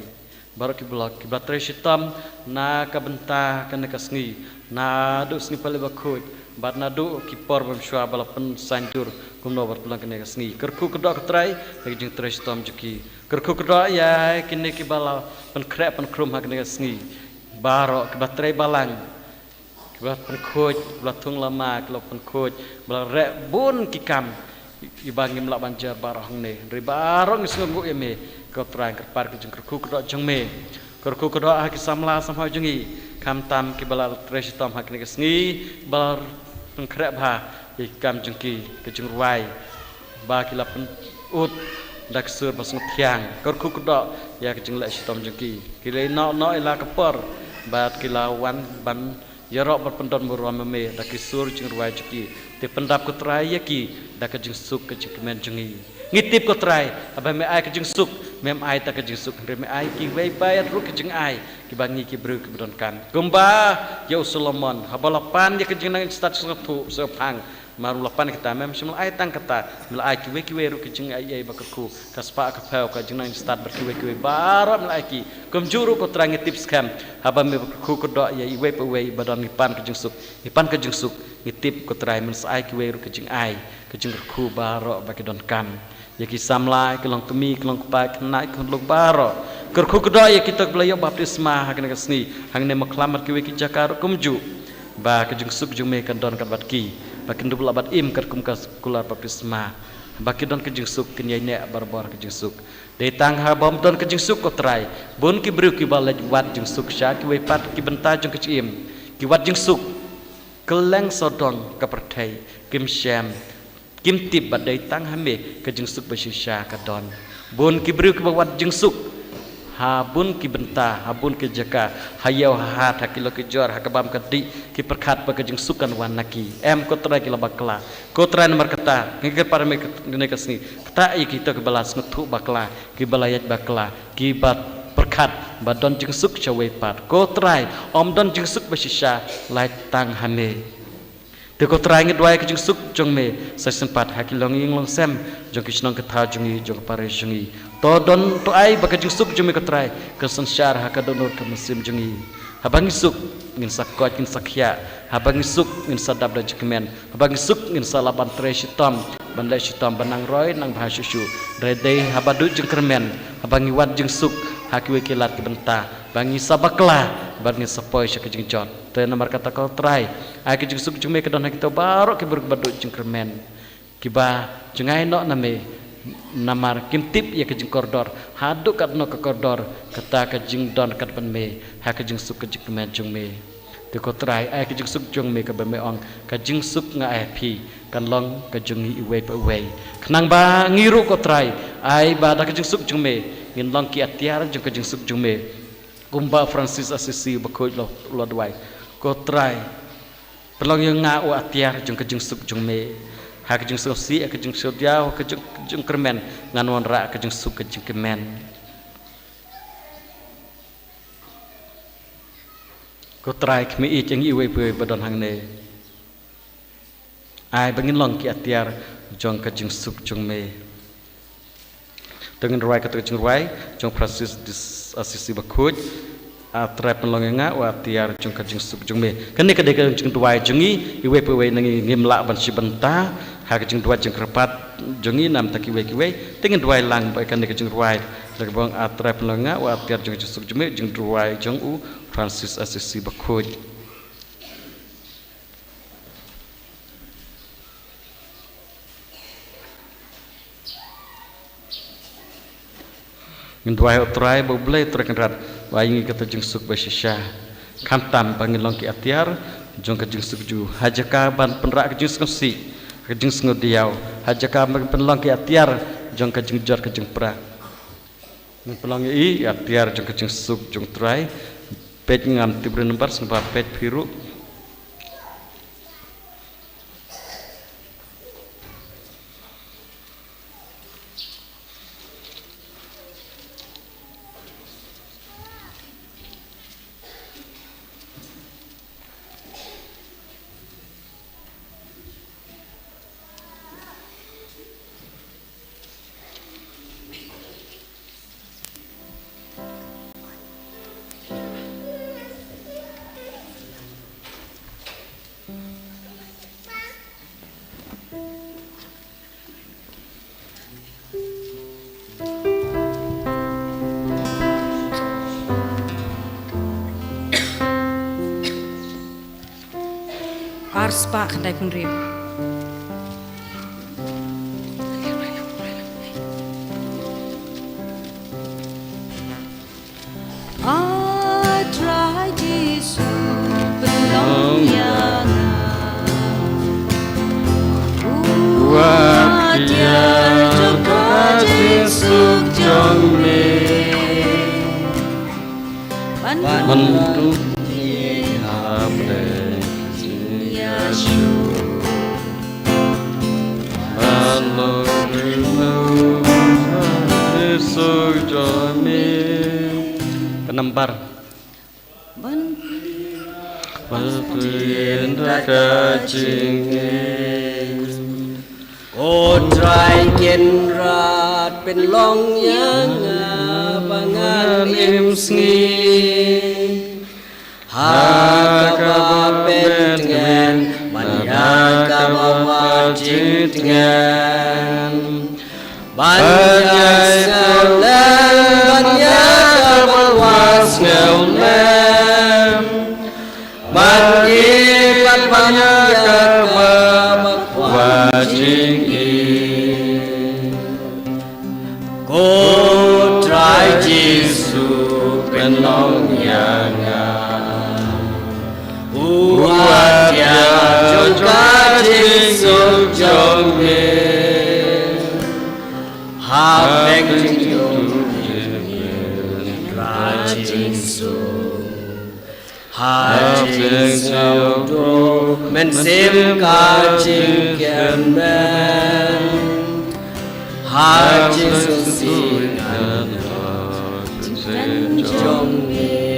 baroh ki block, kiba trei shitom na ka bynta kane ka sngi, naduh Sngi Pali Bakhuid bad naduh ki por ba mynshuwa ba la pynsaiñdur kumno ban pynlong kane ka sngi. Kyrkhu kyrdoh ko Trai ïa ki jingtrei shitom jong ki. Kyrkhu kyrdoh ïa kine kiba la pynkhreh pynkhrum ha kane ka sngi, baroh kiba trei balang, kiba pynkhuid, kiba la thung lama, kiba la pynkhuid, ba la reh bun ki kam, iba ngim lah ban jer baroh hangne. Hynrei baroh ngi sngewnguh ïa me ko Trai, ngi kyrpad ka jingkyrkhu kyrdoh jong me. Kyrkhu kyrdoh ha ki samla samhoi jong ngi, khamtam kiba la trei shitom ha kine ki sngi, ba la pynkhreh bha ïa ki kam jong ki, ka jingrwai ba ki la pynud da ka sur ba sngewthiang. Kyrkhu kyrdoh ïa ka jingleh shitom jong ki. Ki la ïeh noh noh ïa la ka por bad ki la wan ban ïaroh ban pyndon burom ïa me da ki sur jingrwai jong ki. Te pyndap ko Trai ïa ki da ka jingsuk ka jingkmen jong ngi. Ngi tip ko Trai, haba me ai ka jingsuk, mem ai tang ka jingsuk, hynrei me ai kiwei pat ruh ki jingai kiba ngi ki briew kiba donkam. Kumba ïa u Solomon, haba la pan ïa ka jingnang stad sngewthuh sngewphang, Namar u la pan kata, mem shym la ai tang kata, me la ai kiwei kiwei ruh ki jingaiei ba kyrkhu, ka spah ka phew, ka jingnang jingstad bad kiwei kiwei baroh me la ai ki. Kumjuh ruh ko Trai ngi tip skhem, haba me ba kyrkhu kyrdoh ïa iwei pa iwei ba don ngi pan ka jingsuk, ngi pan ka jingsuk, ngi tip ko Trai men sa ai kiwei ruh ki jingai, ki jingkyrkhu baroh ba ki donkam. Ïa ki samla, ki long kmie, ki long kpa, ki khynnah, ki khyndlung baroh. Kyrkhu kyrdoh ïa kito kiba la ïoh baptisma ha kane ka sngi, hangne Mawkhlam bad kiwei ki jaka ruh kumjuh. Ba ka jingsuk jong me kan don kat bad ki, ba kin dup lah ban im katkum ka kular baptisma. Ba ki don ka jingsuk, kin ïaineh barabor ka jingsuk. Dei tang haba ym don ka jingsuk ko Trai, bun ki briew kiba leit wad jingsuk sha kiwei pat ki bynta jong ka jingim. Ki wad jingsuk kylleng sawdong ka pyrthei, kim shem, kim tip ba dei tang ha me ka jingsuk ba shisha ka don. Bun ki briew kiba wad jingsuk ha bun ki bynta, ha bun ki jaka, ha ïew ha hat, ha ki lok ki jor, ha ka bam ka dih, ki pyrkhat ba ka jingsuk kan wan na ki. Em ko Trai, ki la bakla. Ko Trai, namar kata ngi kyrpad ha me kane ka sngi, ktah ïa kito kiba la sngewthuh bakla, kiba la ïaid bakla, kiba pyrkhat ba don jingsuk sha wei pat. Ko Trai, ym don jingsuk ba shisha, lait tang ha me. Te ko Trai, ngi duwai ka jingsuk jong me sa shisien pat ha ki longïing longsem jong ki shnong ki thaw jong ngi, jong ka parish jong ngi. To don, to ai ba ka jingsuk jong me ko Trai kan synshar ha ka dohnud ka mynsiem jong ngi. Haba ngi suk, ngin sa koit, ngin sa khiah. Haba ngi suk, ngin sa dap da jingkmen. Haba ngi suk, ngin sa lah ban trei shitom, ban leh shitom, ban nang roi nang bha shuh shuh. Hynrei dei haba duh jingkyrmen, haba ngi wad jingsuk ha kiwei ki lad ki bynta, ba ngi sa bakla bad ngin sa poi sha ka jingjot. Te namar kata ko Trai, ai ka jingsuk jong me ka don ha kito baroh ki briew ba duh jingkyrmen, kiba jngai noh na me, namar kim tip ïa ka jingkordor haduh katno ka kordor kata ka jingdon kat bad me ha ka jingsuk ka jingkmen jong me. Te ko Trai, ai ka jingsuk jong me kaba me ong, ka jingsuk nga ai ha phi kan long ka jong ngi iwei pa iwei. Khnang ba ngi ruh ko Trai, ai ba da ka jingsuk jong me ngin long ki atiar jong ka jingsuk jong me. Kumba Francis Assisi bakhuid u la duwai, ko Trai, pynlong ïa nga u atiar jong ka jingsuk jong me. Ha ka jingsngewsih, ha ka jingsngewdiaw, ha ka jing, jingkyrmen, ngan wanrah ka jingsuk ka jingkmen. Ko Trai, khmih ïa ngi iwei pa iwei ba don hangne. Ai ba ngin long ki atiar jong ka jingsuk jong me. To ngin rwai kata ka jingrwai jong Francis de Assisi bakhuid. A Trai, pynlong ïa nga u atiar jong ka jingsuk jong me. Kane ka dei ka jingduwai jong ngi iwei pa iwei na ngi, ngim lah ban shim bynta ha ka jingduwai jingkyrpad jong ngi namar kiwei kiwei. Te ngin duwai lang bad kane ka jingrwai. Da kaba ong, A Trai, pynlong ïa nga u atiar jong ka jingsuk jong me, jingduwai jong u Francis Assisi bakhuid. Ngin duwai, ko Trai, ba U Blei Trai Kynrad u ai ïa ngi kata ka jingsuk ba shisha. Khamtam ba ngin long ki atiar jong ka jingsuk jong u, ha jaka ban pynrah ka jingsngewsih, ka jingsngewdiaw, ha jaka ban pynlong ki atiar jong ka jingjot ka jingpra. Ngin pynlong ïa i atiar jong ka jingsuk jong U Trai. Peit, ngam tip re nambar, sngewbha peit phi ruh. Ar spah khyndai phew hynriew. A Trai Jisu, pynlong ïa nga u atiar jong ka jingsuk jong me. Ban duh ïa ka Blei ka jingïasyrdoh. Ban long ri jingsuk jong me. Ka nambar. Ban, ban ktien da ka jingim. O Trai Kynrad, pynlong ïa nga ba ngan im sngi ha kaba pyntngen bad ïa kaba wad jingtngen. Ban ïai sngewlem bad ïa kaba wad sngewlem. Ban ïeit bad ban ïa kaba kwah jingïeit. Ko Trai Jisu, pynlong ïa nga. U atiar jong ka jingsuk jong me. Ha pdeng jingdum Trai Jisu. Ha jingsngewthuh mynsiem ka jingkyrmen. Ha jingsngewsih ngan ong jong me.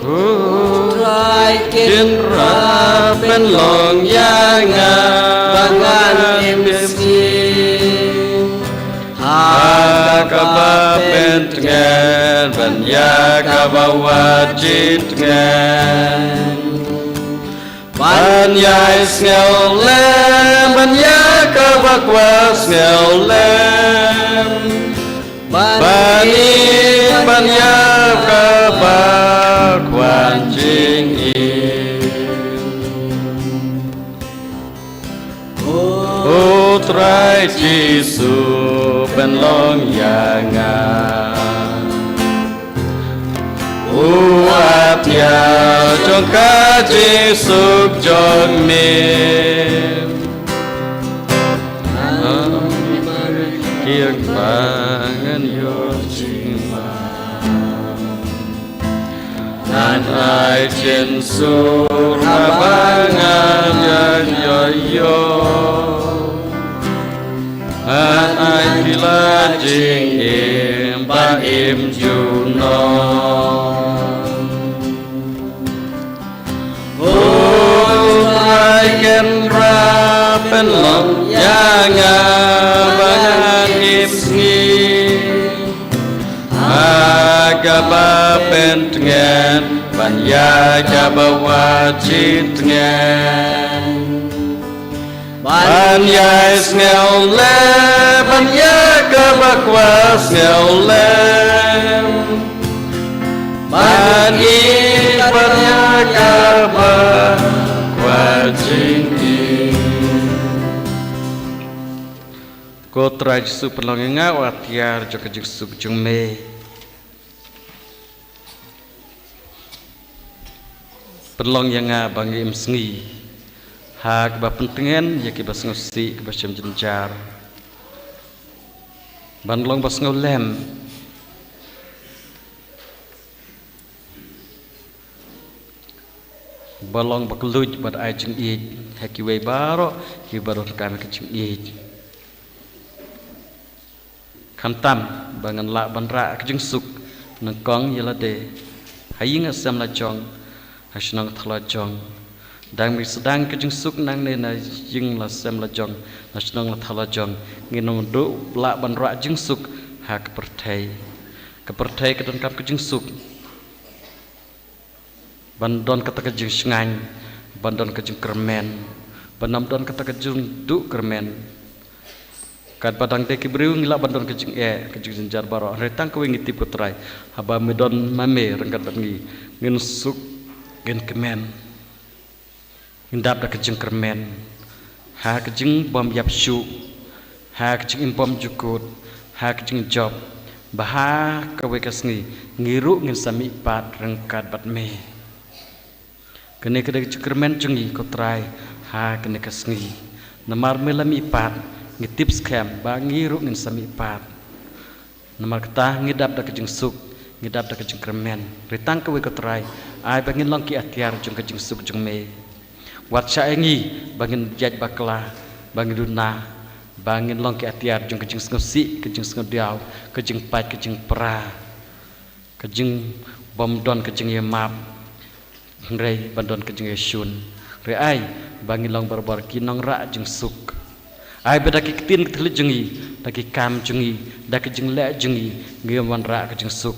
O Trai Kynrad, pynlong ïa nga ba ngan im sngi ha kaba pyntngen bad ïa kaba wad jingtngen. Ban ïai sngewlem bad ïa kaba kwah sngewlem. Ban ïeit bad ïa kaba kwah jingïeit. O Trai Jisu, pynlong ïa nga. U atiar jong ka jingsuk jong me. Ngan kiar ba ngan ïoh jingma. Ngan ai jingsuk haba ngan ïa ïoh. Ngan ai ki lad jingim ba im junom. O Trai Kynrad, pynlong ïa nga ba ngan im sngi ha kaba pyntngen bad ïa kaba wad jingtngen. Ban ïai sngewlem bad ïa kaba kwah sngewlem. Ban ïeit bad ïa kaba kwah jingïeit. Ko Trai Jisu, pynlong ïa nga u atiar jong ka jingsuk jong me. Pynlong ïa nga ba nga im sngi ha kaba pyntngen ïa kiba sngewsih, kiba shem jynjar. Ban long ba sngewlem, ba long ba kylluid bad ai jingïeit ha kiwei baroh kiba donkam ka jingïeit. Khamtam ba ngan lah ban rah ka jingsuk nyngkong ïa lade ha ïing ha sem la jong, ha shnong thaw la jong. Dang mih sdang ka jingsuk nangne na ïing la sem la jong, na shnong la thaw la jong, ngin ym duh lah ban rah jingsuk ha ka pyrthei. Ka pyrthei ka donkam ka jingsuk. Ban don kata ka jingshngaiñ, ban don ka jingkyrmen, ban ym don kata ka jingduh kyrmen. Katba dang dei ki briew ngi lah ban don ka jingeh, ka jingjynjar baroh. Hynrei tang kawei ngi tip ko Trai, haba me don ma me ryngkat bad ngi, ngin suk, ngin kmen. Ngin dap da ka jingkyrmen ha ka jingbym ïap shuh, ha ka jingim bymjukut, ha ka jingjop, ba ha kawei ka sngi ngi ruh ngin sa mihpat ryngkat bad me. Kane ka dei ka jingkyrmen jong ngi ko Trai ha kane ka sngi. Namar me la mihpat, ngi tip skhem ba ngi ruh ngin sa mihpat. Namar kata ngi dap da ka jingsuk, ngi dap da ka jingkyrmen. Hynrei tang kawei ko Trai, ai ba ngin long ki atiar jong ka jingsuk jong me. Wat shah ïa ngi ba ngin ïaid bakla, ba ngin duna, ba ngin long ki atiar jong ka jingsngewsih, ka jingsngewdiaw, ka jingpait, ka jingpra, ka jingbymdon ka jingïamap. Hynrei ban don ka jingïashun. Hynrei ai ba ngi long barabor ki nongrah jingsuk. Ai ba da ki ktien ki thylliej jong ngi, da ki kam jong ngi, da ki jingleh jong ngi, ngi wanrah ka jingsuk.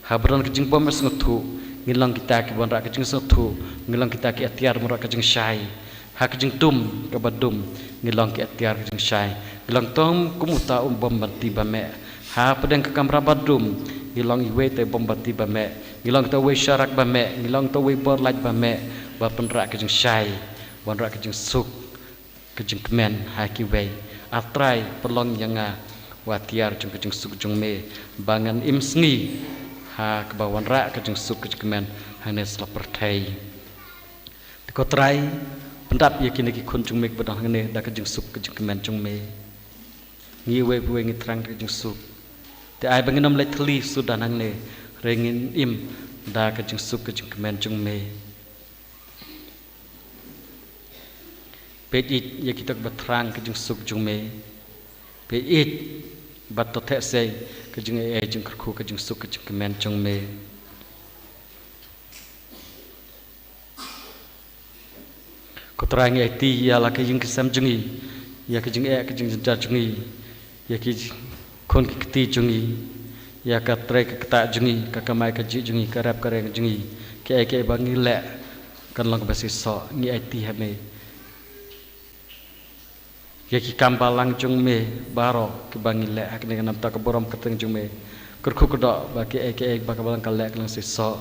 Haba don ka jingbym sngewthuh, ngi long kita ki wanrah ka jingsngewthuh, ngi long kita ki atiar wanrah ka jingshai. Ha ka jingdum kaba dum, ngi long ki atiar ka jingshai. Ngi long tang kum uta u bym bati ba meh. Hapdeng ka kamra ba dum, ngi long iwei te bym bati ba meh. Ngi long te uwei sharak ba meh, ngi long te uwei bor lait ba meh, ba pynrah ka jingshai, wanrah ka jingsuk, ka jingkmen ha kiwei. A Trai, pynlong ïa nga u atiar jong ka jingsuk jong me, ba ngan im sngi ha kaba wanrah ka jingsuk ka jingkmen hangne sla pyrthei. Te ko Trai, pyndap ïa kine ki khun jong me kiba don hangne da ka jingsuk ka jingkmen jong me. Ngi iwei pa iwei ngi thrang da ka jingsuk. Te ai ba ngin ym leit thylli suda nangne, hynrei ngin im da ka jingsuk ka jingkmen jong me. Peit ïa kito kiba thrang ka jingsuk jong me. Peit bad to theh sei ka jingaiei jingkyrkhu ka jingsuk ka jingkmen jong me. Ko Trai ngi aiti ïa la ka ïing ka sem jong ngi, ïa ka jingeh ka jingjynjar jong ngi, ïa ki khun ki kti jong ngi, ïa ka trei ka ktah jong ngi, ka kamai kajih jong ngi, ka rep ka reng jong ngi, kiei kiei ba ngi leh kan long kaba seisoh, ngi aiti ha me. Ïa ki kam balang jong me baroh kiba ngi leh ha kane ka namta ka burom ka kyrteng jong me. Kyrkhu kyrdoh ba kiei kiei ba ka balang ka leh ka long seisoh.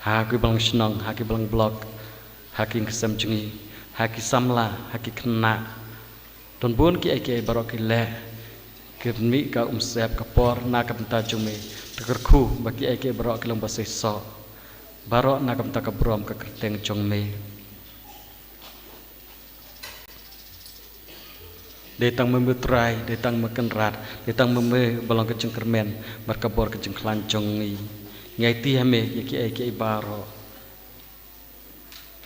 Ha ki balang shnong, ha ki balang block, ha ki ïing ki sem jong ngi, ha ki samla, ha ki khynnah. Don bun kiei kiei baroh ki leh, ki mih ka umsyep ka por na ka bynta jong me. Te kyrkhu ba kiei kiei baroh ki long ba seisoh, baroh na ka bynta ka burom ka kyrteng jong me. Dei tang ma me Trai, dei tang ma Kynrad, dei tang ma me ba long ka jingkyrmen bad ka bor ka jingkhlaiñ jong ngi. Ngi aiti ha me ïa kiei kiei baroh.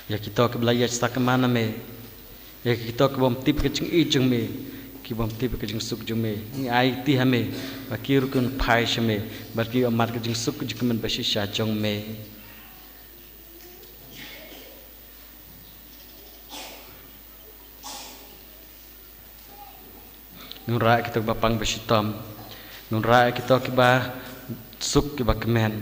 Ïa kito kiba la ïaid sakma na me, ïa kito ki bym tip ka jingïeit jong me, ki bym tip ka jingsuk jong me, ngi aiti ha me ba ki ruh kin phai sha me bad ki ïoh mad ka jingsuk ka jingkmen ba shisha jong me. Ngi wanrah ïa kito kiba pang ba shitom. Ngi wanrah ïa kito kiba suk kiba kmen,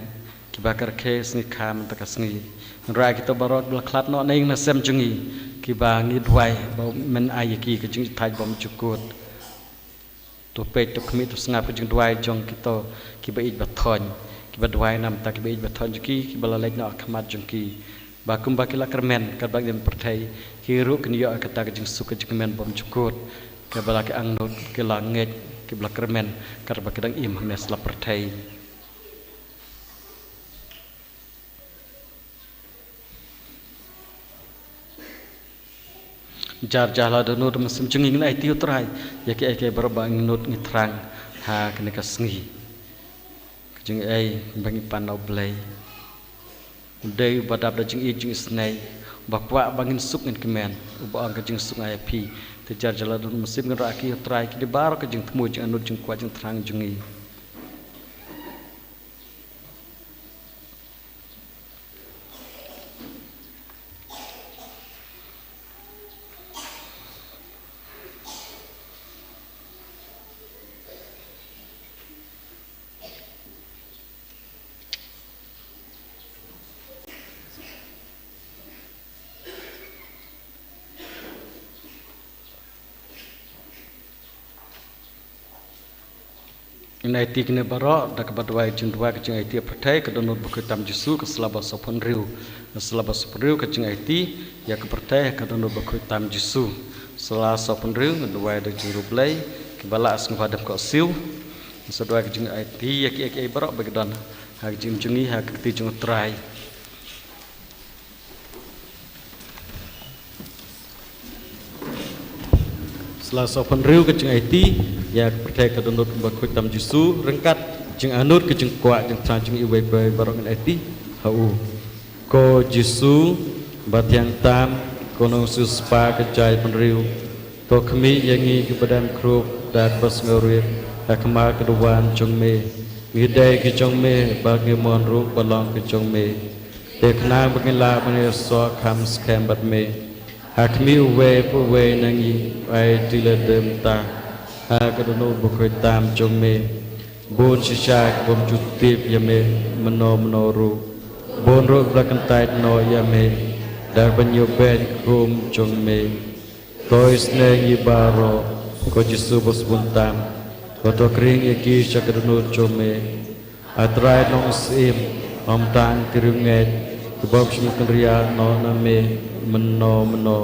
kiba kyrkhu sngi kha mynta ka sngi. Ngi wanrah ïa kito baroh kiba la khlad noh na ïing na sem jong ngi, kiba ngi duwai ba men ai ïa ki ka jingthait bymjukut. To peit, to khmih, to sngap ka jingduwai jong kito kiba ïeit ba thoiñ, kiba duwai namta kiba ïeit ba thoiñ jong ki, kiba la leit noh ha khmat jong ki. Ba kumba ki la kyrmen katba ki don ha pyrthei, ki ruh kin ïoh ïa kata ka jingsuk ka jingkmen bymjukut, kaba la ki angnud ki la ngeit, kiba la kyrmen katba ki dang im ha me sla pyrthei. Jar jar la dohnud ha mynsiem jong ngi, ngin aiti, ko Trai, ïa kiei kiei baroh ba ngi nud ngi thrang ha kane ka sngi. Ka jingaiei ba ngi pan na U Blei, u dei uba dap da jingïeit jingisynei, uba kwah ba ngin suk ngin kmen, uba ong, ka jingsuk nga ai ïa phi. Te jar jar la dohnud ha mynsiem, ngin rah ïa ki, ko Trai, ki dei baroh ka jingthmu, jingangnud, jingkwah, jingthrang jong ngi. Ngin aiti kine baroh da kaba duwai, jingduwai, ka jingaiti ha pyrthei, ka dohnud bakhuid tam Jisu, ka sla ba sawphew hynriew. Ka sla ba sawphew hynriew ka jingaiti ïa ka pyrthei, ka dohnud bakhuid tam Jisu. Sla sawphew hynriew, ngi duwai da ka jingriewblei, kiba lah sngewbha dep khohsiew. Ngi sa duwai ka jingaiti ïa kiei kiei baroh ba ki don ha ka jingim jong ngi, ha ka kti jong U Trai. Sla sawphew hynriew ka jingaiti ïa ka pyrthei, ka dohnud bakhuid tam Jisu, ryngkat jingangnud, ka jingkwah jingthrang jong ngi iwei pa iwei baroh, ngin aiti ha u. Ko Jisu ba thiang tam, ko Nongsiewspah ka jaitbynriew, to khmih ïa ngi kiba dem khrup da kaba sngewrit ha khmat ka duwan jong me. Ngi dei ki jong me bad ngi mon ruh ba long ki jong me. Te khnang ba ngin lah ban ïasoh kham skhem bad me, Ha khmih uwei pa uwei na ngi, ai tylli lade mynta ha ka dohnud bakhuid tam jong me. Bun shisha ki bym ju tip ïa me mynno mynno ruh. Bun ruh ba la kyntait noh ïa me da kaba ñiew beiñ ka khum jong me. To isynei ïa ngi baroh, ko Jisu ba sbun tam, bad to khring ïa ki sha ka dohnud jong me. A Trai Nongsyiem, ym tang ki riewngeit ki bym shym kynriah noh na me mynno mynno,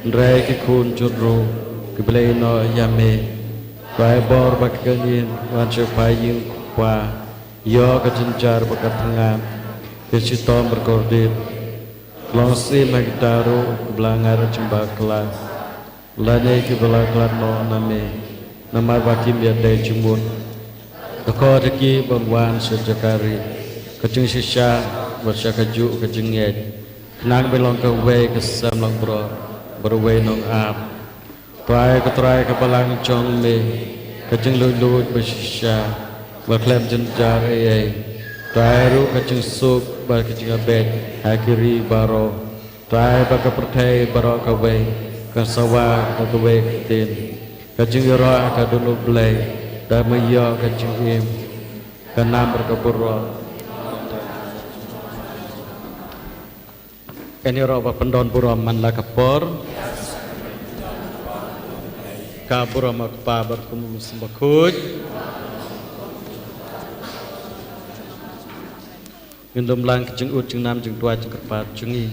hynrei ki khun jong u ruh ki blei noh ïa me. Trai, bor ba ka kynñiñ wan sha pha ïing u Kpa, ïoh ka jynjar bad ka thngan, ka shitom bad ka kordit. Long syiem ha kita ruh kiba la ngat jingbakla lane kiba la khlad noh na me, namar ba kim ïadei jingmut. Ka khot ïa ki ban wan sha jaka ri ka jingshisha bad sha kajuh ka jingngeit, khnang ba long kawei ka sem langbrot bad uwei u nongap. Trai, ko Trai, ka balang jong me, ka jingluid luid ba shisha, ba khlem jynjar ei ei. Trai, ruh ka jingsuk bad ka jingabeit ha ki ri baroh. Trai, ba ka pyrthei baroh kawei kan sawa da kawei ka ktien, ka jingïaroh ha ka dohnud Blei, da ma ïoh ka jingim ka nam bad ka burom. Ngin ïaroh ba pyndon burom man la ka por. Ka burom ha u Kpa bad ha u Khun bad ha u Mynsiem Bakhuid. Ngin lum lang ka jingud jingnam jingduwai jingkyrpad jong ngi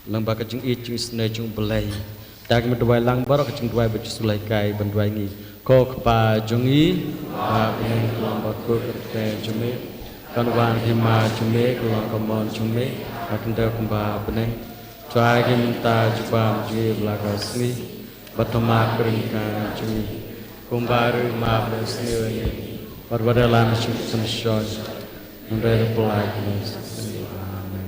lyngba ka jingïeit jingisynei jong U Blei. Da kaba duwai lang baroh ka jingduwai ba U Jisu u la hikai ban duwai ngi. Ko Kpa jong ngi, ba ha bneng, ka long bakhuid ka kyrteng jong me. Kan wan ka hima jong me, ka long ka mon jong me ha ka khyndew kumba ha bneng. Trai, ïa ngi mynta u jubab jong ngi ha la ka sngi, bad to map ka ryngkat jong ngi kumba ruh ngi map ïa ki ba sniew ïa ngi. Bad wat ïalam sha ka jingpynshoi, hynrei da ka bor jong U Jisu. Amen.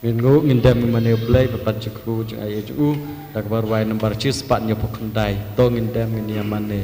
Ngin nguh, ngin dem ïa mane U Blei bad ban jingkyrkhu jingai jong u da kaba rwai nambar shispah hynñiewphew khyndai. To ngin dem, ngin ïa mane.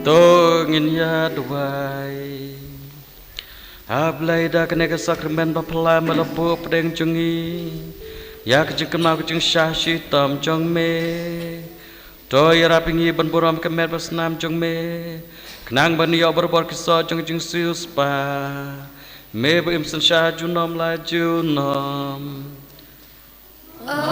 To ngin ïa duwai. A Blei, da kane ka sakramen ba phylla me la buh hapdeng jong ngi ïa ka jingkynmaw ka jingshah shitom jong me, to ïarap ïa ngi ban burom ka met bad snam jong me, khnang ban ïoh barabor ki soh jong ka jingsiewspah, me ba im synshar junom la junom. Amen.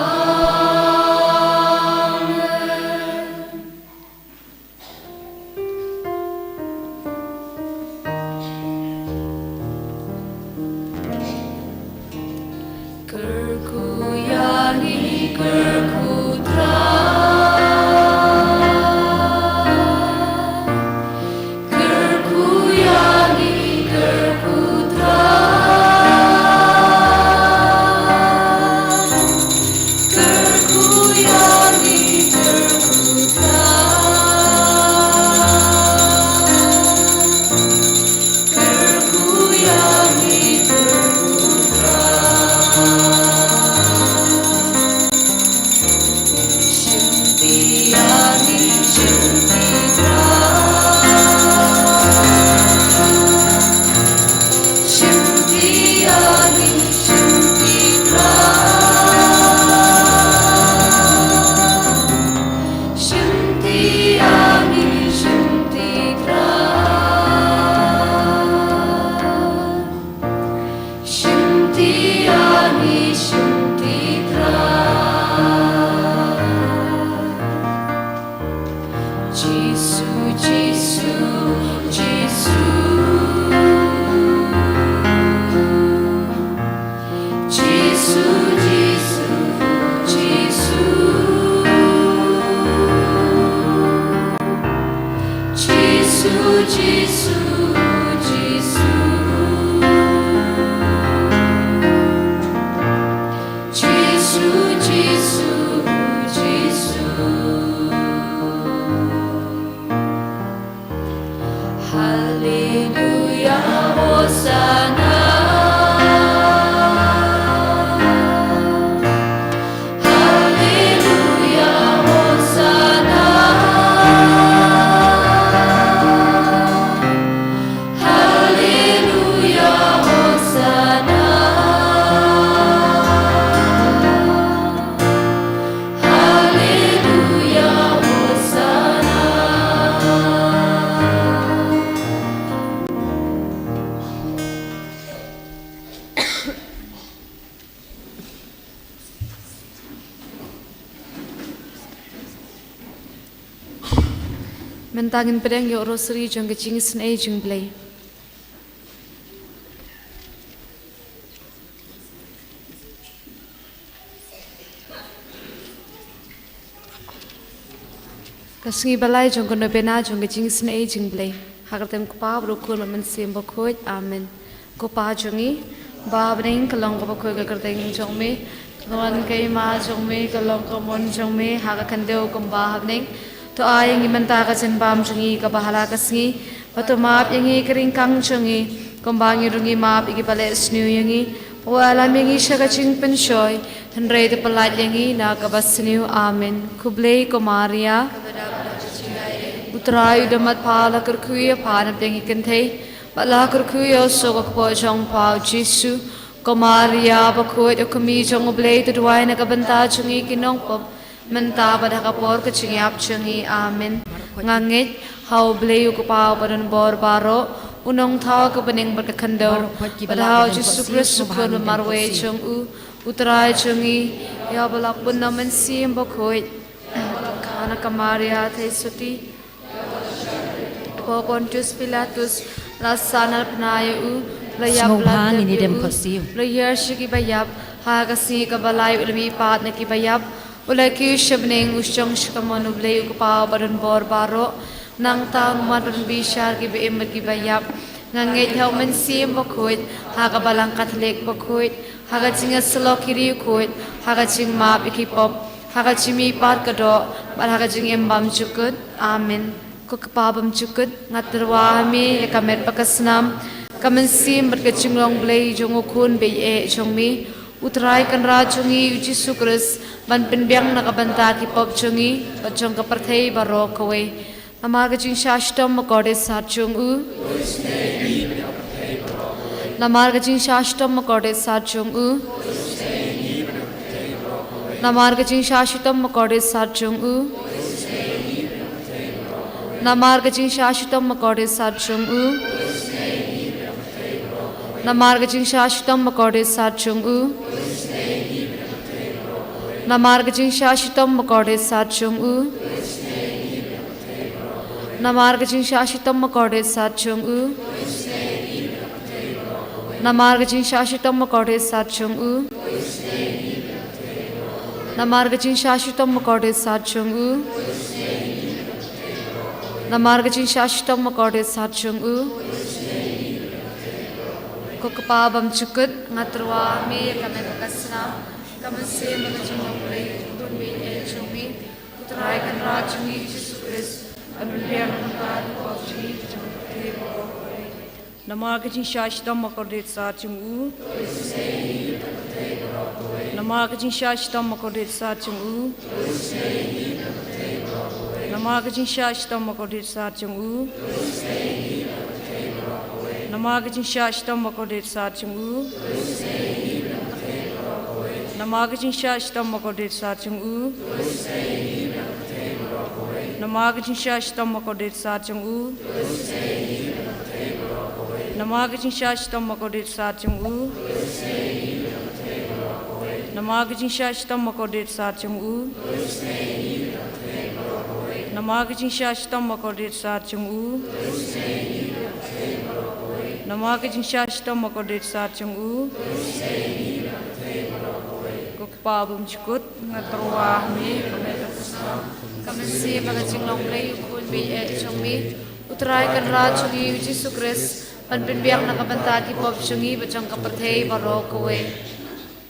Kyrkhu ïa ngi, kyrkhu Trai. Kyrkhu ïa ngi, kyrkhu Trai. Kyrkhu ïa ngi, kyrkhu Trai. Kyrkhu ïa ngi, kyrkhu Trai. Shim ti ïa ngi, shim ti Trai. Shim ti ïa ngi, shim ti Trai. Shim ti ïa ngi, shim ti Trai. Shim ti ïa ngi, shim ti Trai. Jisu, Jisu, Jisu. Jisu, Jisu, Jisu. Jisu, Jisu, Jisu. Jisu, Jisu, Jisu. Haleluya, Hosana. Haleluya, Hosana. Haleluya, Hosana. Haleluya, Hosana. Mynta ngin pdiang ïa u rosary jong ka jingisynei jong U Blei. Ka sngi ba lai jong ka novena jong ka jingisynei jong U Blei. Ha ka kyrteng U Kpa bad U Khun bad U Mynsiem Bakhuid. Amen. Ko Pa jong ngi ba ha bneng, ka long kaba khuid ka kyrteng jong me. Ka wan ka hima jong me, ka long ka mon jong me ha ka khyndew kumba ha bneng. To ai ïa ngi mynta ka jingbam jong ngi kaba ha la ka sngi. Bad to map ïa ngi ki ryngkang jong ngi kumba ngi ruh ngi map ïa kiba leh sniew ïa ngi. Wat ïalam ïa ngi sha ka jingpynshoi, hynrei to pyllait ïa ngi na kaba sniew. Amen. Khublei ko Maria. U Trai u don bad pha, la kyrkhu ïa pha na pdeng ki kynthei bad la kyrkhu ïa u soh ka kpoh jong pha U Jisu. Ko Maria bakhuid, u kmie jong U Blei, to duwai na ka bynta jong ngi ki nongpop, mynta bad ha ka por ka jingïap jong ngi. Amen. Nga ngeit ha U Blei U Kpa uba don bor baroh, U Nongthaw ka bneng bad ka khyndew, bad ha U Jisu Khrist U Khun ba marwei jong u, U Trai jong ngi, ïa uba la pun na U Mynsiem Bakhuid, kha na ka Maria theisotti, hapoh Pontius Pilatus, la sahnarphna ïa u, la ïap, la tep ïa u, la hiar sha kiba ïap, ha ka sngi kaba lai u la mihpat na kiba ïap, u la kiew sha bneng, u shong sha kamon U Blei U Kpa uba don bor baroh. Nangta un wan ban bishar kiba im bad kiba ïap. Nga ngeit ha U Mynsiem Bakhuid, ha ka Balang Katholik bakhuid, ha ka jingïasyllok ki riewkhuid, ha ka jingmap ïa ki pop, ha ka jingmihpat ka doh, bad ha ka jingim bymjukut. Amen. Ko Kpa bymjukut, nga tyrwa ha me ïa ka met bad ka snam, ka mynsiem bad ka jinglong Blei jong U Khun ba ïeit jong me, U Trai Kynrad jong ngi U Jisu Khrist, ban pynbiang na ka bynta ki pop jong ngi bad jong ka pyrthei baroh kawei. Namar ka jingshah shitom bakordit sat jong u. Namar ka jingshah shitom bakordit sat jong u. Namar ka jingshah shitom bakordit sat jong u. Namar ka jingshah shitom bakordit sat jong u. Namar ka jingshah shitom bakordit sat jong u. Namar ka jingshah shitom bakordit sat jong u. Namar ka jingshah shitom bakordit sat jong u. Namar ka jingshah shitom bakordit sat jong u. Namar ka jingshah shitom bakordit sat jong u. Namar ka jingshah shitom bakordit sat jong u. Ko Kpa bymjukut, nga tyrwa ha me ïa ka met bad ka snam, ka mynsiem bad ka jinglong Blei, U Khun baieit jong me, U Trai Kynrad jong ngi Jisu Khrist, ban pynbiang na ka bynta ki pop jong ngi bad jong ka pyrthei baroh kawei. Namar ka jingshah shitom bakordit sat jong u. Namar ka jingshah shitom bakordit sat jong u. Namar ka jingshah shitom bakordit sat jong u. Namar ka jingshah shitom bakordit sat jong u. Namar ka jingshah shitom bakordit sat jong u. Namar ka jingshah shitom bakordit sat jong u. Namar ka jingshah shitom bakordit sat jong u. Namar ka jingshah shitom bakordit sat jong u. Namar ka jingshah shitom bakordit sat jong u. Namar ka jingshah shitom bakordit sat jong u. Ko Kpa bymjukut, nga tyrwa ha me ïa ka met bad ka snam, ka mynsiem bad ka jinglong Blei, U Khun baieit jong me, U Trai Kynrad jong ngi U Jisu Khrist, ban pynbiang na ka bynta ki pop jong ngi bad jong ka pyrthei baroh kawei.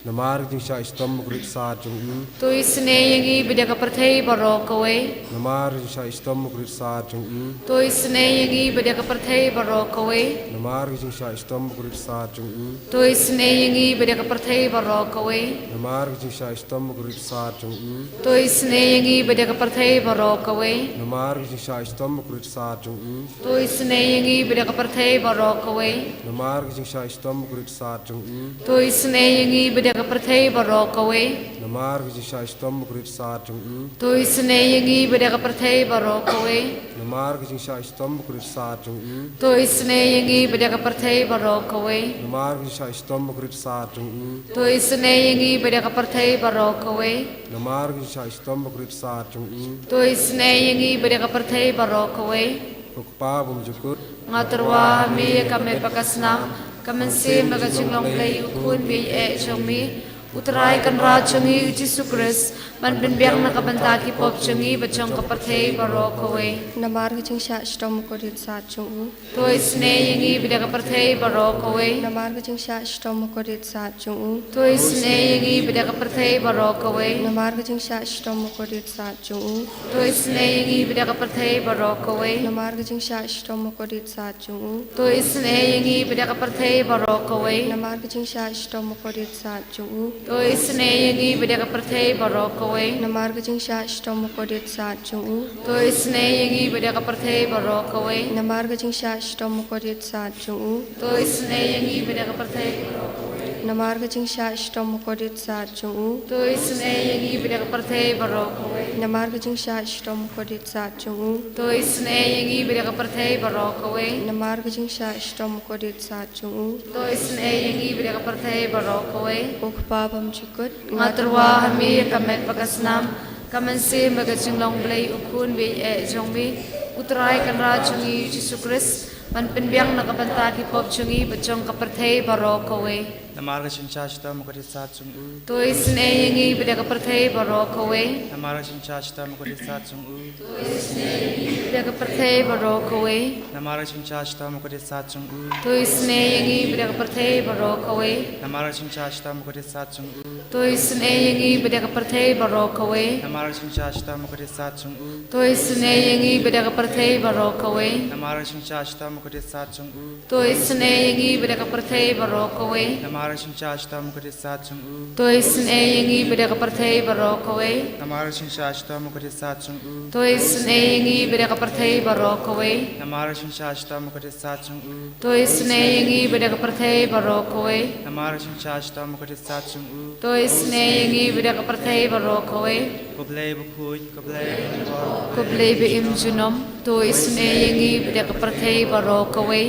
Namar ka jingshah shitom bakordit sat jong u. To isynei ïa ngi bad ïa ka pyrthei baroh kawei. Namar ka jingshah shitom bakordit sat jong u. To isynei ïa ngi bad ïa ka pyrthei baroh kawei. Namar ka jingshah shitom bakordit sat jong u. To isynei ïa ngi bad ïa ka pyrthei baroh kawei. Namar ka jingshah shitom bakordit sat jong u. To isynei ïa ngi bad ïa ka pyrthei baroh kawei. Namar ka jingshah shitom bakordit sat jong u. To isynei ïa ngi bad ïa ka pyrthei baroh kawei. Namar ka jingshah shitom bakordit sat jong u. To isynei ïa ngi bad ïa ka pyrthei baroh kawei. Namar ka jingshah shitom bakordit sat jong u. To isynei ïa ngi bad ïa ka pyrthei baroh kawei. Namar ka jingshah shitom bakordit sat jong u. To isynei ïa ngi bad ïa ka pyrthei baroh kawei. Namar ka jingshah shitom bakordit sat jong u. To isynei ïa ngi bad ïa ka pyrthei baroh kawei. Namar ka jingshah shitom bakordit sat jong u. To isynei ïa ngi bad ïa ka pyrthei baroh kawei. Ko Kpa bymjukut. Nga tyrwa ha me ïa ka met bad ka snam, ka mynsiem bad ka jinglong Blei, U Khun baieit jong me, U Trai Kynrad jong ngi U Jisu Khrist, ban pynbiang na ka bynta ki pop jong ngi bad jong ka pyrthei baroh kawei. Namar ka jingshah shitom bakordit sat jong u. To isynei ïa ngi bad ïa ka pyrthei baroh kawei. Namar ka jingshah shitom bakordit sat jong u. To isynei ïa ngi bad ïa ka pyrthei baroh kawei. Namar ka jingshah shitom bakordit sat jong u. To isynei ïa ngi bad ïa ka pyrthei baroh kawei. Namar ka jingshah shitom bakordit sat jong u. To isynei ïa ngi bad ïa ka pyrthei baroh kawei. Namar ka jingshah shitom bakordit sat jong u. To isynei ïa ngi bad ïa ka pyrthei baroh kawei. Namar ka jingshah shitom bakordit sat jong u. To isynei ïa ngi bad ïa ka pyrthei baroh kawei. Namar ka jingshah shitom bakordit sat jong u. To isynei ïa ngi bad ïa ka pyrthei baroh kawei. Namar ka jingshah shitom bakordit sat jong u. To isynei ïa ngi bad ïa ka pyrthei baroh kawei. Namar ka jingshah shitom bakordit sat jong u. To isynei ïa ngi bad ïa ka pyrthei baroh kawei. Namar ka jingshah shitom bakordit sat jong u. To isynei ïa ngi bad ïa ka pyrthei baroh kawei. Ko Kpa bymjukut. Nga tyrwa ha me ïa ka met bad ka snam, ka mynsiem bad ka jinglong Blei, U Khun baieit jong me, U Trai Kynrad jong ngi U Jisu Khrist, ban pynbiang na ka bynta ki pop jong ngi bad jong ka pyrthei baroh kawei. Namar ka jingshah shitom bakordit sat jong u. To isynei ïa ngi bad ïa ka pyrthei baroh kawei. Namar ka jingshah shitom bakordit sat jong u. To isynei ïa ngi bad ïa ka pyrthei baroh kawei. Namar ka jingshah shitom bakordit sat jong u. To isynei ïa ngi bad ïa ka pyrthei baroh kawei. Namar ka jingshah shitom bakordit sat jong u. To isynei ïa ngi bad ïa ka pyrthei baroh kawei. Namar ka jingshah shitom bakordit sat jong u. To isynei ïa ngi bad ïa ka pyrthei baroh kawei. Namar ka jingshah shitom bakordit sat jong u. To isynei ïa ngi bad ïa ka pyrthei baroh kawei. Namar ka jingshah shitom bakordit sat jong u. To isynei ïa ngi bad ïa ka pyrthei baroh kawei. Namar ka jingshah shitom bakordit sat jong u. To isynei ïa ngi bad ïa ka pyrthei baroh kawei. Namar ka jingshah shitom bakordit sat jong u. To isynei ïa ngi bad ïa ka pyrthei baroh kawei. Namar ka jingshah shitom bakordit sat jong u. To isynei ïa ngi bad ïa ka pyrthei baroh kawei. Ko Blei bakhuid, ko Blei badonbor, ko Blei ba im junom. To isynei ïa ngi bad ïa ka pyrthei baroh kawei.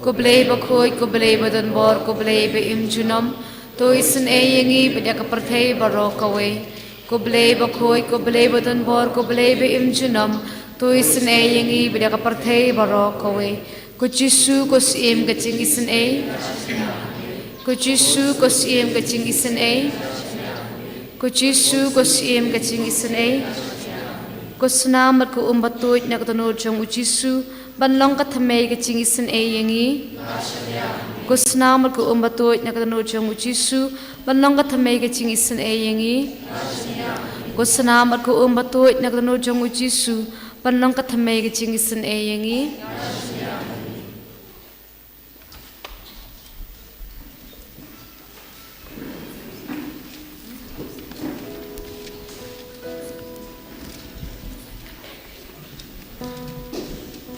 Ko Blei bakhuid, ko Blei badonbor, ko Blei ba im junom. To isynei ïa ngi bad ïa ka pyrthei baroh kawei. Ko Blei bakhuid, ko Blei badonbor, ko Blei ba im junom, to isynei ïa ngi bad ïa ka pyrthei baroh kawei. Ko Jisu, ko Syiem ka jingisynei. Ko Jisu, ko Syiem ka jingisynei. Ko Jisu, ko Syiem ka jingisynei. Ko snam bad ko um batuid na ka dohnud jong u Jisu, ban long ka thymmei ka jingisynei ïa ngi. Ko snam bad ko um batuid na ka dohnud jong u Jisu, ban long ka thymmei ka jingisynei ïa ngi. Ko snam bad ko um batuid na ka dohnud jong u Jisu, ban long ka thymmei ka jingisynei ïa ngi.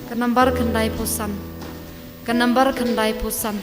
Ka nambar khyndai phew san. Ka nambar khyndai phew san.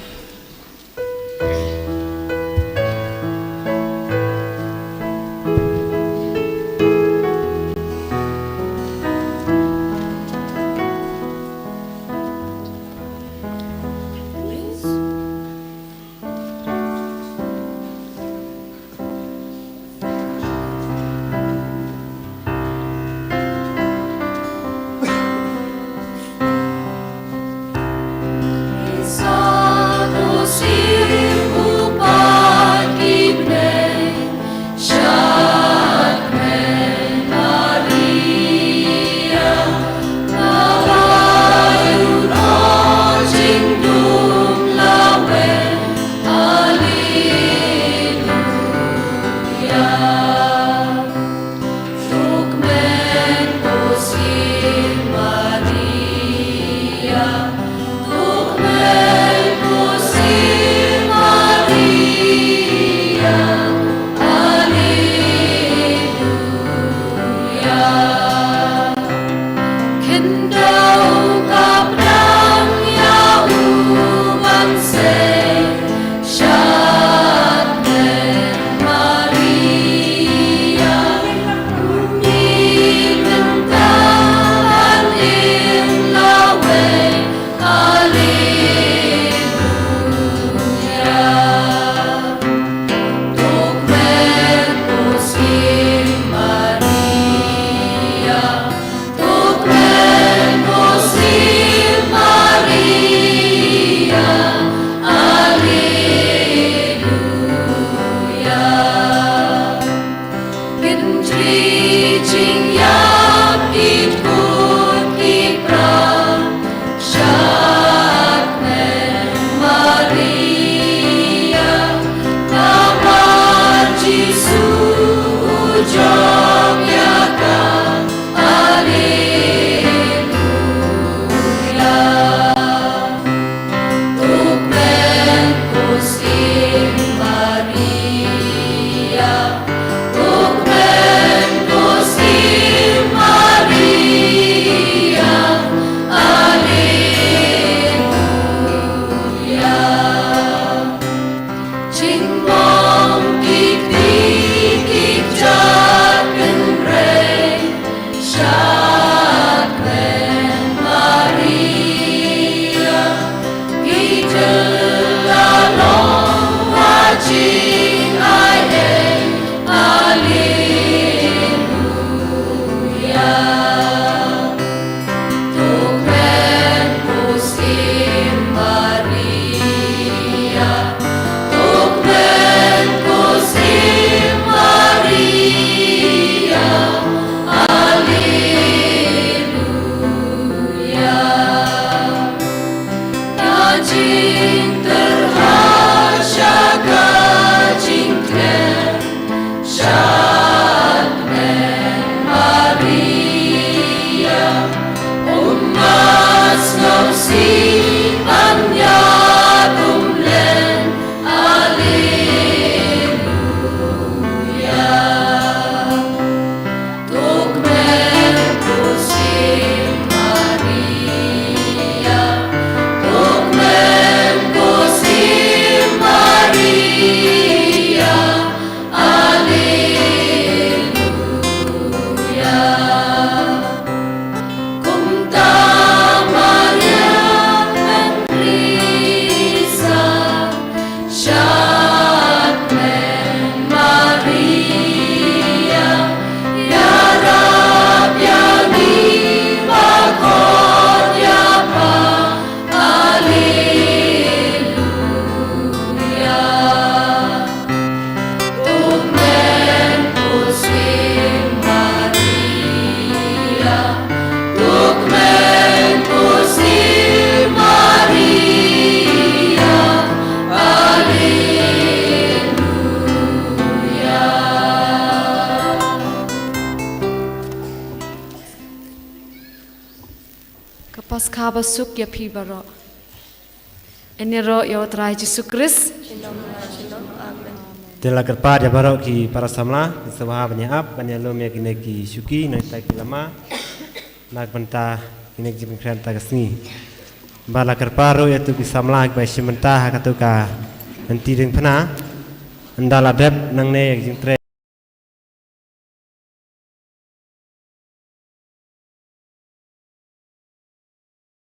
Ka Paskha basuk ïa phi baroh. Yn ïaroh ïa U Trai Jisu Khrist. Te la kyrpad ïa baroh ki para samla, ki sngewbha ban ïa ap, ban ïalum ïa kine ki shuki, na kita ki lama. Na ka bynta kine ki jingpynkhreh mynta ka sngi. Ba la kyrpad ruh ïa tu ki samla, ba shim bynta ha katu ka lynti diengphna. Ynda la dep nangne ïa ki jingtrei